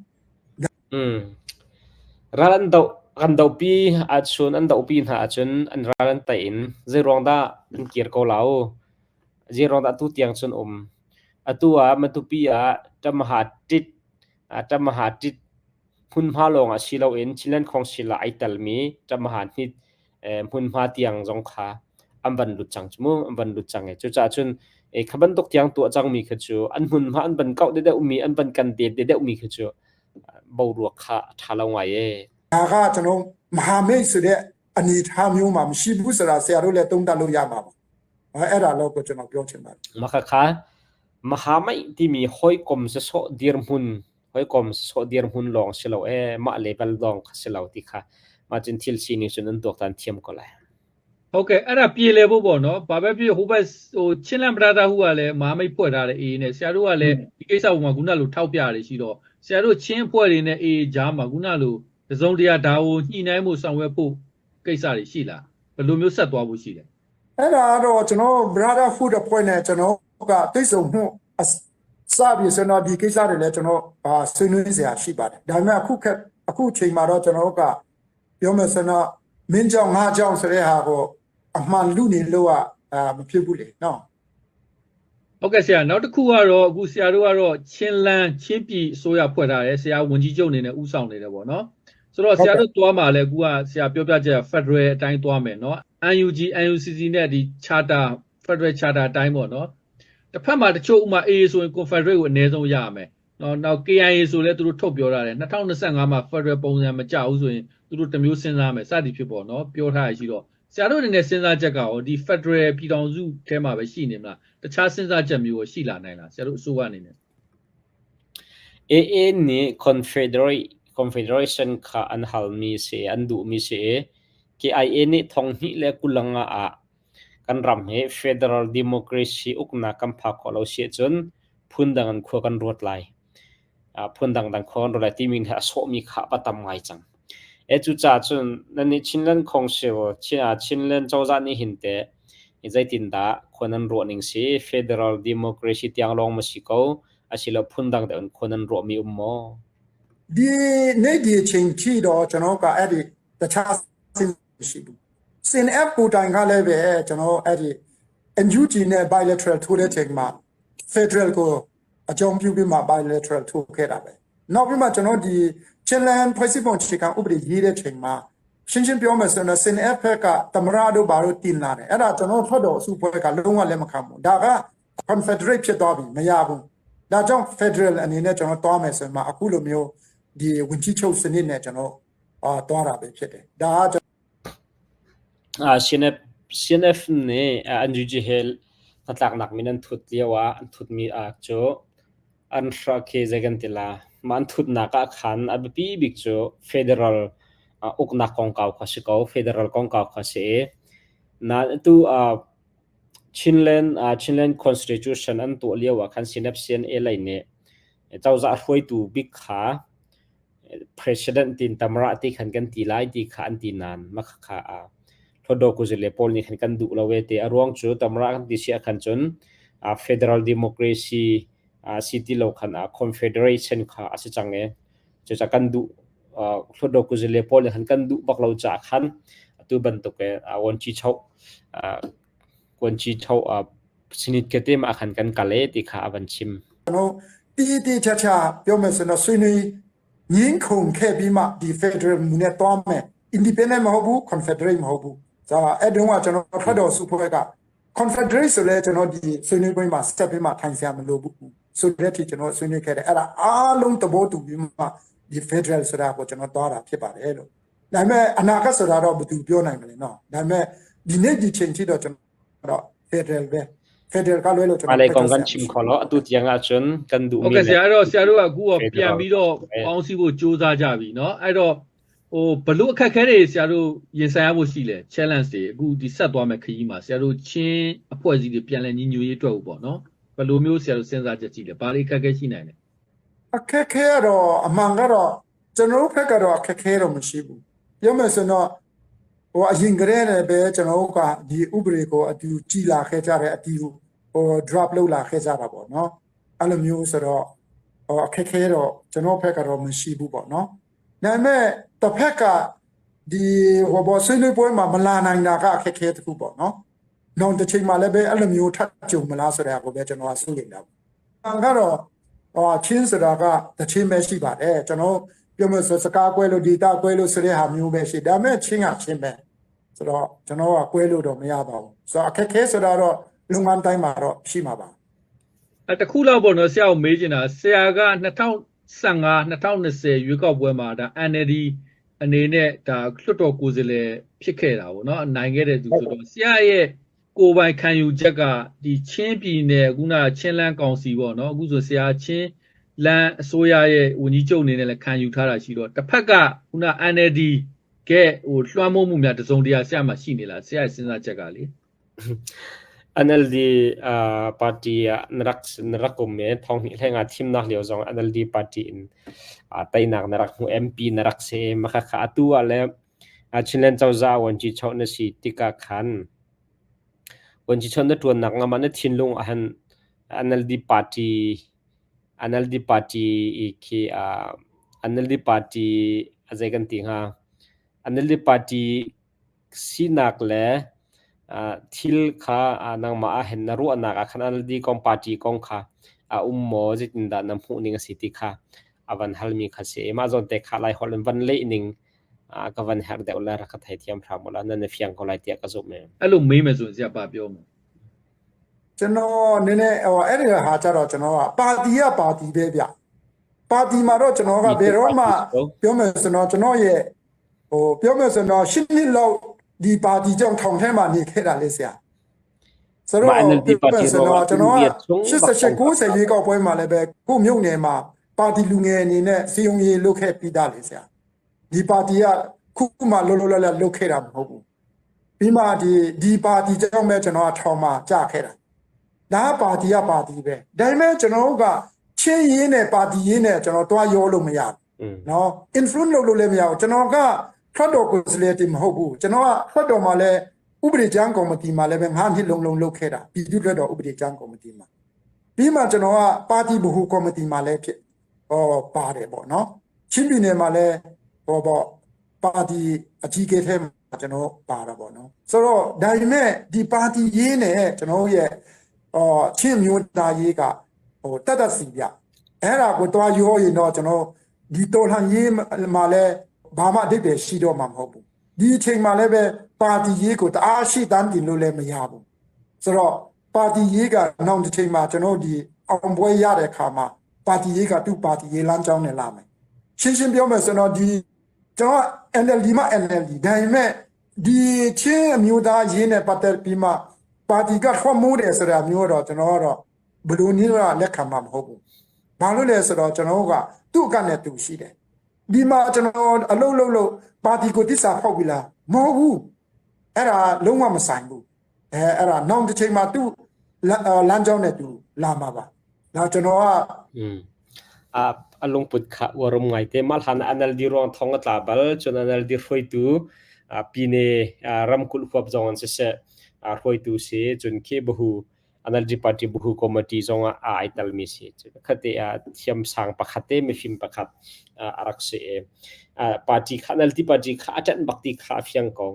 Ral an doh kan dohpi ahcun an dohpi hna ahcun an ral an tei in zeiruang dah an kir ko lo? Zeiruang dah atu tiang cun um? Atu ah Matupi ah ṭamaha ṭit ṭamaha ṭit hmunhma lawng ah si loin Chinland Council ah ai telmi ṭamaha hnit hmunhma tiang zong kha an van lut cang cu mu an van lut cang i cucaah cun kha bantuk tiang tuah cangmi kha cu an hmunhma an van kauh deuhmi an van kan det deuhmi kha cu boruak kha a ṭha lo ngai ee. ဒါကကျွန်တော်မဟာမိတ်ဆိုတဲ့အနေအထားမျိုးမှာမရှိဘူးဆိုတာဆရာတို့လည်းသုံးသပ်လို့ရမှာပါအဲ့ဒါတော့ကိုကျွန်တော်ပြောချင်ပါတယ် Mah khakha mahamai timi hawikom sawsawh dirhmun hawikom sawsawh dirhmun lawng si lo ee mah level lawng kha si lo ti kha mah cun thil sining cun an tuaktan thiam ko lai. ဟုတ်ကဲ့အဲ့ဒါပြေလည်ဖို့ပေါ့နော်ဘာပဲဖြစ်ဟိုဘက်ဟိုချင်းလန်ပရာတာဟူကလည်းမာမိတ်ဖွဲ့ထားတယ်အေးနဲ့ဆရာတို့ကလည်းဒီကိစ္စပေါ်မှာခုနလိုထောက်ပြရတယ်ရှိတော့ဆရာတို့ချင်းဖွဲ့တွေနဲ့အေးကြားမှာခုနလိုတစုံတရာဒါကိုညှိနှိုင်းမှုဆောင်ရွက်ဖို့ကိစ္စတွေရှိလားဘယ်လိုမျိုးဆက်သွားဖို့ရှိလဲ အဲ့ဒါတော့ကျွန်တော် brotherhood အဖွဲ့နဲ့ကျွန်တော်ကတိတ်ဆုံမှုစပြီဆိုတော့ဒီကိစ္စတွေလည်းကျွန်တော်ဆွေးနွေးစရာရှိပါတယ်ဒါပေမဲ့အခုခက်အခုချိန်မှာတော့ကျွန်တော်ကပြောမယ်ဆိုတော့မင်းကြောင့်ငါကြောင့်ဆိုတဲ့ဟာကိုအမှန်လူနေလို့ကအာမဖြစ်ဘူးလေနော် ဟုတ်ကဲ့ဆရာနောက်တစ်ခုကတော့အခုဆရာတို့ကတော့ချင်းလန်းချင်းပြည်အစိုးရဖွဲ့ထားတယ်ဆရာဝန်ကြီးချုပ်အနေနဲ့ဥဆောင်နေတယ်ပေါ့နော်ဆိုတော့ဆရာတို့သွားမှာလဲအခုကဆရာပြောပြချက် Federal အတိုင်းသွားမယ်နော် NUG NUCC နဲ့ဒီ Charter Federal Charter အတိုင်းပေါ့နော်တစ်ဖက်မှာတချို့ဥမာ AA ဆိုရင် Confederate ကိုအနည်းဆုံးရရမယ်နော်နောက် KIA ဆိုလဲသူတို့ထုတ်ပြောထားတယ်2025မှာ Federal ပုံစံမကြဘူးဆိုရင်သူတို့တမျိုးစဉ်းစားမယ်စသည်ဖြစ်ပေါ့နော်ပြောထားရရှိတော့ဆရာတို့အနေနဲ့စဉ်းစားချက်ကရောဒီ Federal ပြည်ထောင်စုထဲမှာပဲရှိနေမလားတခြားစဉ်းစားချက်မျိုးရောရှိလာနိုင်လားဆရာတို့အစိုးရအနေနဲ့ AA nih Confederate Confederation kha an halmi si an duhmi si i KIA nih thonghnih le kulanga ah kan ram hi federal democracy uknak kan phak khawh lo si ahcun phundang in khua kan ruat lai. Phundang dang khua kan ruat lai timi he a sawhmi kha a tam ngai cang. E cucaah cun nan nih Chinland Council Chinland cozah nih hin teh zeitindah khua nan ruah ning si federal democracy tiang lawng ma si ko asilo phundang deuh in khua nan ruahmi um maw? ဒီနေ့ဒီအချိန်ထိတော့ကျွန်တော်ကအဲ့ဒီတခြားစဉ်ရှိဘူးစင် app ကိုတိုင်ကလည်းပဲကျွန်တော်အဲ့ဒီ NUG နဲ့ bilateral ထိုးတဲ့ချိန်မှာ Federal ကိုအကြောင်းပြုပြီးမှ bilateral ထိုးခဲ့တာပဲနောက်ပြီးမှကျွန်တော်ဒီ Chinland ဖွဲ့စည်းပုံအခြေခံဥပဒေရေးတဲ့ချိန်မှာရှင်းရှင်းပြောမယ်ဆိုရင်စင် F ဘက်ကသမရတို့ဘာလို့တင်လာတယ်အဲ့ဒါကျွန်တော်ထွက်တော်အစုဖွဲ့ကလုံးဝလက်မခံဘူးဒါက Confederate ဖြစ်သွားပြီမရဘူးဒါကြောင့် Federal အနေနဲ့ကျွန်တော်တွားမယ်ဆိုရင်မှအခုလိုမျိုးဒီဝင်ကြီးချုပ်စနစ်နဲ့ကျွန်တော်အာတွားတာပဲဖြစ်တယ်ဒါက CNF CNF nih NUG he hnatlaknak min an thut lio ah an thutmi cu an hra khi zei kan ti la mah an thutnak ah khan a biapi bik cu federal uknak kongkau kha si ko federal kongkau kha si i nain atu Chinland Chinland Constitution an tuah lio ah khan CNF CNA lei nih cozah hruaitu bik kha President tin tamra ti khan kan ti lai ti kha an ti nain mah khakha Hluttaw kuzale pawl nih khan kan duh lo e ti. A ruang cu tamra kan ti si ahkhan cun federal democracy Si ti lo khan Confederation kha a si cang i cucaah kan duh Hlutdaw kuzale pawl nih khan kan duh bak lo caah khan atu bantuk in vuanci cho sinit kete mah khan kan kal e ti kha a van chim. တီးတီးချာချာပြောမယ်ဆိုတော့ဆွေးနွေးငင်းခုန်ခဲ့ပြီးမှဒီ Federal မူနဲ့တွားမယ် Independent မဟုတ်ဘူး Confederate မဟုတ်ဘူးဆိုတော့အဲ့တုန်းကကျွန်တော်ထွက်တော်စုဖွဲ့က Confederate ဆိုလဲကျွန်တော်ဒီဆွေးနွေးပွဲမှာ step ပြီးမှထိုင်စရာမလိုဘူးဆိုတဲ့ထိကျွန်တော်ဆွေးနွေးခဲ့တယ်အဲ့ဒါအားလုံးသဘောတူပြီးမှဒီ Federal ဆိုတာကိုကျွန်တော်တွားတာဖြစ်ပါတယ်လို့ဒါပေမဲ့အနာဂတ်ဆိုတာတော့ဘယ်သူပြောနိုင်မလဲနော်ဒါပေမဲ့ဒီနေ့ဒီချိန်ထိတော့ကျွန်တော် Federal ပဲ Federal ကလွဲလို့ကျွန်တော် Malay kong kan chim kho lo atu tiang ahcun kan ဟုတ် duhmi ကဲ့ဆ le ရာအဲ့တော့ဆရာတို့ကအခုတော့ပြန်ပြီးတော့ပေါင်းစည်းဖို့ကြိုးစားကြပြီနော်အဲ့တော့ဟိုဘလို့အခက်အခဲတွေဆရာတို့ရင်ဆိုင်ရဖို့ရှိလဲ challenge တွေအခုဒီဆက်သွားမယ်ခရီးမှာဆရာတို့ချင်းအဖွဲ့အစည်းတွေပြန်လဲညီညွတ်ရေးအတွက်ပေါ့နော်ဘယ်လိုမျိုးဆရာတို့စဉ်းစားချက်ရှိလဲဘာတွေအခက်အခဲရှိနိုင်လဲ အခက်ခဲကတော့အမှန်ကတော့ကျွန်တော်တို့ဘက်ကတော့အခက်ခဲတော့မရှိဘူးပြောမယ်ဆိုတော့ဟိုအရင်ကတည်းကပဲကျွန်တော်တို့ကဒီဥပဒေကိုအတူကြည်လာခဲ့ကြတဲ့အတူဟို drop လုပ်လာခဲ့ကြတာပေါ့နော်အဲ့လိုမျိုးဆိုတော့ဟိုအခက်ခဲတော့ကျွန်တော်ဘက်ကတော့မရှိဘူးပေါ့နော်ဒါပေမဲ့တစ်ဖက်ကဒီဟိုဘောဆွေးနွေးပွဲမှာမလာနိုင်တာကအခက်ခဲတစ်ခုပေါ့နော်နောက်တစ်ချိန်မှာလည်းပဲအဲ့လိုမျိုးထပ်ကြုံမလားဆိုတဲ့ကိုပဲကျွန်တော်ကစိုးရိမ်တာပေါ့။အကတော့ ဟောချင်းဆိုတာကတချင်းပဲရှိပါတယ်ကျွန်တော်ပြောလို့ဆိုစကားကွဲလို့ဒေတာကွဲလို့ဆိုတဲ့ဟာမျိုးပဲရှိဒါပေမဲ့ချင်းကချင်းပဲဆိုတော့ကျွန်တော်ကကွဲလို့တော့မရပါဘူးဆိုတော့အခက်ခဲဆိုတာတော့လုပ်ငန်းတိုင်းမှာတော့ရှိမှာပါ အဲတခုလောက်ပေါ့နော်ဆရာကိုမေးချင်တာဆရာက2015 2020ရွေးကောက်ပွဲမှာဒါ NLD အနေနဲ့ဒါလွှတ်တော်ကိုယ်စားလှယ်ဖြစ်ခဲ့တာပေါ့နော်နိုင်ခဲ့တဲ့သူဆိုတော့ဆရာရဲ့ကိုယ်ပိုင်ခံယူချက်ကဒီချင်းပြည်နယ်ခုနချင်းလန်းကောင်စီပေါ့နော်အခုဆိုဆရာချင်းလန်းအစိုးရရဲ့ဝန်ကြီးချုပ်အနေနဲ့လည်းခံယူထားတာရှိတော့တစ်ဖက်ကခုန NLD ကဲဟိုလွှမ်းမိုးမှုများတစုံတရာဆရာမှရှိနေလားဆရာရဲ့စဉ်းစားချက်ကလေ NLD party ah na rak na rak um i thong hnih hlei nga thimnak lio zong NLD party in teinak na rak hmu MP na rak si i mah khakha atu ah le Chinland cozah vuanci na si tikah khan vuanci na ṭuannak ngam ah na thinlung ah hin NLD party NLD party i khi NLD party a zei kan ti hnga NLD party sinak le thil kha nangmah ah hin na ruahnak ah khan NLD kong party kong kha a um maw zeitindah na hmuh ning a si ti kha a van halmi kha si i mah zawn te kha Laiholh in van leh ning ka van herh deuh le rak ka theithiam hram u law nan i fiang ko lai tiah ka zumh. အဲ့လိုမေးမယ်ဆိုရင်ဆရာဘာပြောမလဲ ကျွန်တော်နည်းနည်းဟိုအဲ့ဒီဟာကြတော့ကျွန်တော်ကပါတီကပါတီပဲဗျပါတီမှာတော့ကျွန်တော်ကဘယ်တော့မှပြောမယ်ဆိုတော့ကျွန်တော်ရဲ့ဟိုပြောမယ်ဆိုတော့ရှင်းနှစ်လောက်ဒီပါတီကြောင့်ထောင်ထဲမှာနေခဲ့တာလေဆရာဆိုတော့ မ NLD ပြောမယ်ဆိုတော့ကျွန်တော်က ပါတီ 88 90ရွေးကောက်ပွဲမှာလည်းပဲကိုမြုပ်နယ်မှာပါတီလူငယ်အနေနဲ့စီယုံရေးလုပ်ခဲ့ပြီးသားလေဆရာဒီပါတီကခုမှလွတ်လွတ်လပ်လပ်လုပ်ခဲ့တာမဟုတ်ဘူးပြီးမှဒီဒီပါတီကြောင့်ပဲကျွန်တော်ကထောင်မှာကြာခဲ့တာဒါကပါတီကပါတီပဲဒါပေမဲ့ကျွန်တော်တို့ကချင်းရင်းနဲ့ပါတီရင်းနဲ့ကျွန်တော်တွားရောလို့မရဘူး อืม နော် influence လုပ်လို့လည်းမရဘူးကျွန်တော်ကထွက်တော်ကိုယ်စားလှယ်တင်မဟုတ်ဘူးကျွန်တော်ကထွက်တော်မှာလည်းဥပဒေကြမ်းကော်မတီမှာလည်းပဲငါးနှစ်လုံးလုံးလုပ်ခဲ့တာပြည်သူ့လွှတ်တော်ဥပဒေကြမ်းကော်မတီမှာပြီးမှကျွန်တော်ကပါတီဗဟိုကော်မတီမှာလည်းဖြစ်ဟောပါတယ်ပေါ့နော်ချင်းပြည်နယ်မှာလည်းဟောပေါ့ပါတီအကြီးအကဲထဲမှာကျွန်တော်ပါတာပေါ့နော်ဆိုတော့ဒါပေမဲ့ဒီပါတီရေးနဲ့ကျွန်တော်ရဲ့အော်ချင်းမျိုးသားရေးကဟိုတတ်တတ်စီပြအဲ့ဒါကိုတွားရောရင်တော့ကျွန်တော် ဒီတော်လှန်ရေးမှာလည်းဘာမှအဓိပ္ပာယ်ရှိတော့မှာမဟုတ်ဘူးဒီအချိန်မှာလည်းပဲပါတီရေးကိုတအားရှိတန်းတင်လို့လည်းမရဘူးဆိုတော့ပါတီရေးကနောက်တစ်ချိန်မှာကျွန်တော်ဒီအောင်ပွဲရတဲ့အခါမှာပါတီရေးကသူ့ပါတီရေးလမ်းကြောင်းနဲ့လာမယ်ရှင်းရှင်းပြောမယ်ဆိုတော့ဒီကျွန်တော် NLD မှာ NLD ဒါပေမဲ့ဒီချင်းအမျိုးသားရေးနဲ့ပတ်သက်ပြီးမှပါတီကထွတ်မိုးတယ်ဆိုတာမျိုးတော့ကျွန်တော်ကတော့ဘယ်လိုနည်းတော့လက်ခံမှာမဟုတ်ဘူး ဘာလို့လဲဆိုတော့ကျွန်တော်တို့ကသူ့အကန့်နဲ့သူရှိတယ်ဒီမှာကျွန်တော်အလုပ်လုပ်လို့ပါတီကိုတစ္ဆာဖောက်ပြီလားမဟုတ်ဘူးအဲ့ဒါလုံးဝမဆိုင်ဘူးအဲအဲ့ဒါနောက်တစ်ချိန်မှာသူ့လမ်းကြောင်းနဲ့သူလာမှာပါဒါကျွန်တော်က อืม a a lungput kha uarum ngaite mal han NLD ruang thong a tla bal cun NLD hruaitu pine ramkulh huap zong an siseh hruaitu si cun khi bahu NLD party buhu committee zong ah ai telmi si. Khate ah thiamsang pakhat te mifim pakhat a rak si i party kha NLD party kha a ṭanh bak ti kha a fiang ko.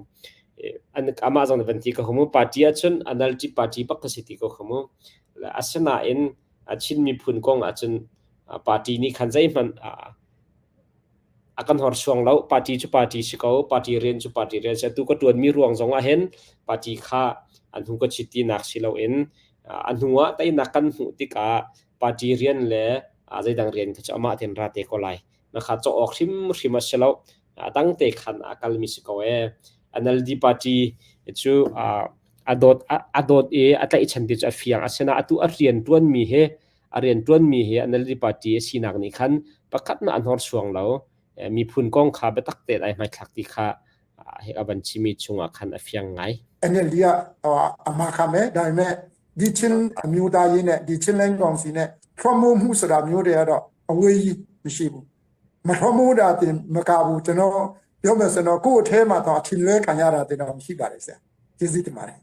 Amah zong nih van ti ko kha mu party ahcun NLD party bak ka si ti ko kha mu. Asinain Chin miphun kong ahcun party nih khan zeihmanh a kan horsuang lo. Party cu party si ko, party rian cu party rian si. Atu ka ṭuanmi ruang zong ah hin party kha an hnu ka chit tinak si loin a hnu ah teinak kan hmuh tikah party rian le zeidang rian kha cu amah tein ra te ko lai. Na kha cawk awk hrimhrim a si lo. A dang te khan a kalmi si ko ee. NLD party cu a dawt a dawt i a tlaihchan ti cu a fiang. Asinain atu a rian ṭuanmi hi a rianṭuanmi hi NLD party a sinak nih khan pakhat na a hnorsuang lo. Miphun kong kha biatak tein ai hmaithlak ti kha hi a van chimi chungah khan a fiang ngai. NLD ကအာမခံမယ်ဒါပေမဲ့ဒီချင်းအမျိုးသားရေးနဲ့ဒီချင်းလိုင်းကောင်စီနဲ့ထွတ်မိုးမှုဆိုတာမျိုးတွေကတော့အဝေးကြီးမရှိဘူးမထွတ်မိုးတာတင်မကဘူးကျွန်တော်ပြောမယ်ဆိုတော့ကိုယ့်အထဲမှာတော့အထင်လွဲခံရတာတင်တော့မရှိပါတယ်ဆရာကျေးဇူးတင်ပါတယ်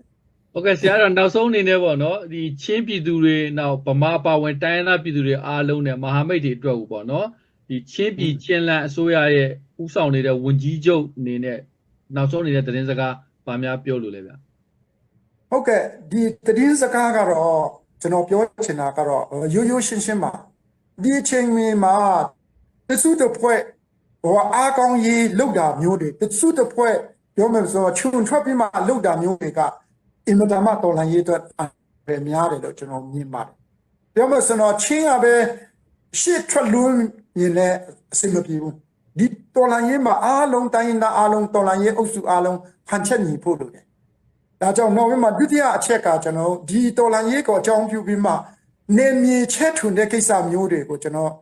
ဟုတ်ကဲ့ဆရာတော့နောက်ဆုံးအနေနဲ့ပေါ့နော်ဒီချင်းပြည်သူတွေနောက်ဗမာပါဝင်တိုင်းရင်းသားပြည်သူတွေအားလုံးနဲ့မဟာမိတ်တွေအတွက်ကိုပေါ့နော်ဒီချင်းပြည်ချင်းလန်းအစိုးရရဲ့ဥဆောင်နေတဲ့ဝန်ကြီးချုပ်အနေနဲ့နောက်ဆုံးအနေနဲ့သတင်းစကားဗာများပြောလို့လဲဗျ ဟုတ်ကဲ့ဒီသတင်းစကားကတော့ကျွန်တော်ပြောချင်တာကတော့ရိုးရိုးရှင်းရှင်းပါဒီအချိန်မှာတစုတစ်ဖွဲ့ဟိုအားကောင်းရေးလောက်တာမျိုးတွေတစုတစ်ဖွဲ့ပြောမယ်ဆိုတော့ခြုံထွက်ပြီးမှလောက်တာမျိုးတွေကအင်မတန်မှတော်လှန်ရေးအတွက်အရများတယ်လို့ကျွန်တော်မြင်ပါတယ်ပြောမယ်ဆိုတော့ချင်းရပဲရှေ့ထွက်လို့မြင်လဲအဆင်မပြေဘူးဒီတော်လှန်ရေးမှာအားလုံးတိုင်းရင်းသားအားလုံးတော်လှန်ရေးအုပ်စုအားလုံးဟန်ချက်ညီဖို့လိုတယ်ဒါကြောင့်နောက်ပြီးမှဒုတိယအချက်ကကျွန်တော်ဒီတော်လန်ရေးကိုအကြောင်းပြုပြီးမှနေမြေချက်ထွန်တဲ့ကိစ္စမျိုးတွေကိုကျွန်တော်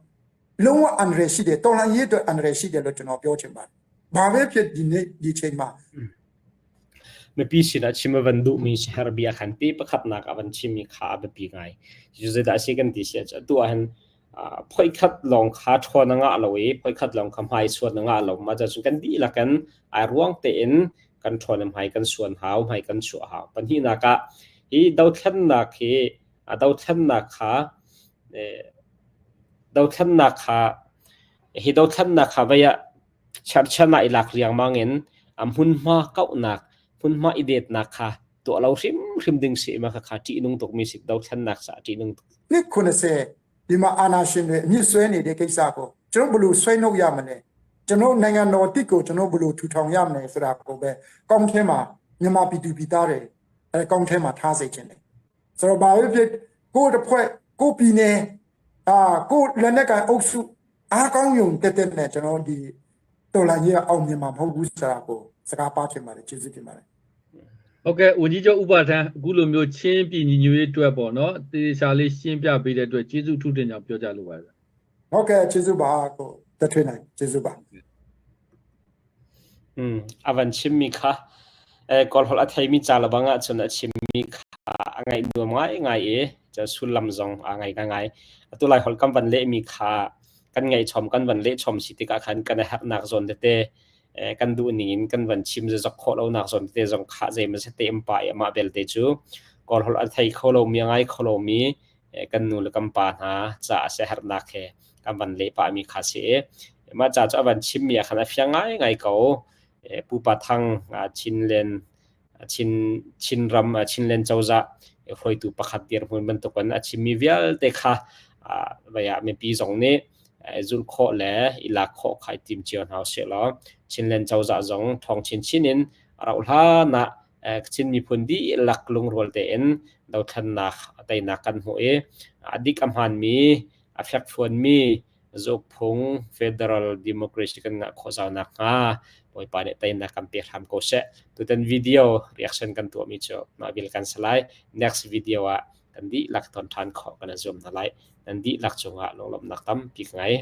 လုံးဝအန္တရာယ်ရှိတယ်တော်လန်ရေးအတွက်အန္တရာယ်ရှိတယ်လို့ကျွန်တော်ပြောချင်ပါတယ်။ဘာပဲဖြစ်ဒီနေ့ဒီချိန်မှာ Mipi sinah chim a van duhmi si herbia khan ti pakhatnak a van chim i kha a biapi ngai. Cu zeidah a si kan ti si ahcun atu ahhin phoikhat lawng kha ṭhawn a ngah lo i phoikhat lawng kha hmai suan a ngah lo. Mah cun kan dihlak in ai ruang tein kan ṭhawn i hmai kan suan hau, hmai kan chuah hau. Pahnihnak ah hi dothlennak hi dothlennak kha dothlennak kha hi dothlennak kha vei ah cherhchan ah i lak riangmang in a hmunhma kauhnak, hmunhma i detnak kha tuah lo hrimhrim ding si ma kha ṭihnung tukmi si dothlennak caah ṭihnung tuk. နှစ်90ဒီမှာအာနာရှင်တွေအမြင့်ဆွဲနေတဲ့ကိစ္စကိုကျွန်တော်ဘလို့ဆွဲနှုတ်ရမလဲကျွန်တော်နိုင်ငံတော်တစ်ကိုကျွန်တော်ဘလို့ထူထောင်ရမလဲဆိုတာကိုပဲကောင်းထဲမှာမြန်မာပြည်သူပြည်သားတွေအဲကောင်းထဲမှာထားစေချင်တယ်ဆိုတော့ဘာဖြစ်ဖြစ်ကိုယ့်တစ်ဖွဲ့ကိုယ့်ပြည်နယ်အာကိုယ့်လက်နက်ကန်အုပ်စုအားကောင်းယုံတက်တက်နဲ့ကျွန်တော်ဒီတော်လာကြီးအောင်မြင်မှာမဟုတ်ဘူးဆိုတာကိုစကားပါချင်ပါတယ်ကျေးဇူးတင်ပါတယ် ဟုတ်ကဲ့ဝန်ကြီးချုပ်ဥပထမ်းအခုလိုမျိုးချင်းပြည်ညီညွတ်ရေးအတွက်ပေါ့နော်တေချာလေးရှင်းပြပေးတဲ့အတွက်ကျေးဇူးထူးတင်ကြောင်းပြောကြလိုပါတယ် ဟုတ်ကဲ့ကျေးဇူးပါကိုတက်ထွေးနိုင်ကျေးဇူးပါ A van chimmi kha Kawlholh a theimi ca le bang ahcun a chimmi kha a ngaih nuam ngaingai i sullam zong a ngei ngaingai. Atu Laiholh kan van lehmi kha kan ngaihchom kan van lehchom si tikah khan kan i herhnak zawn tete kan duh ning in kan van chim zezok khawh lonak zawn tete zong kha zeimaw te um pah i amah belte cu Kawlholh a thei kho lomi a ngai kho lomi kan nu le kan pa hna caah siaherhnak he kan van leh pahmi kha si i mah ca cu a van chimmi ah khan a fiang ngaingai ko. Pupa Thang Chinland Chin Chinram Chinland cozah hruaitu pakhat dirhmun bantukin a chimmi vialte kha vei ah mipi zong nih zulh khawh le i lak khawh kha i tim cio hna usih law Chinland cozah zong ṭhawng chinchin in a rauh hlan ah Chin miphun dihlak lungrual tein dothlennak teinak kan hmuh i a dik a hmaanmi a fekfuanmi zaukphung federal democracy kan ngah khawh zau nakhnga Bawipa nih teinak kan pe hram ko seh. Tutan video reaction kan tuahmi cu mah vil kan si lai. Next video ah kan dihlak ton ṭhan khawh kan i zuam hna lai. Nan dihlak cungah lunglawmhnak tampi ka ngei.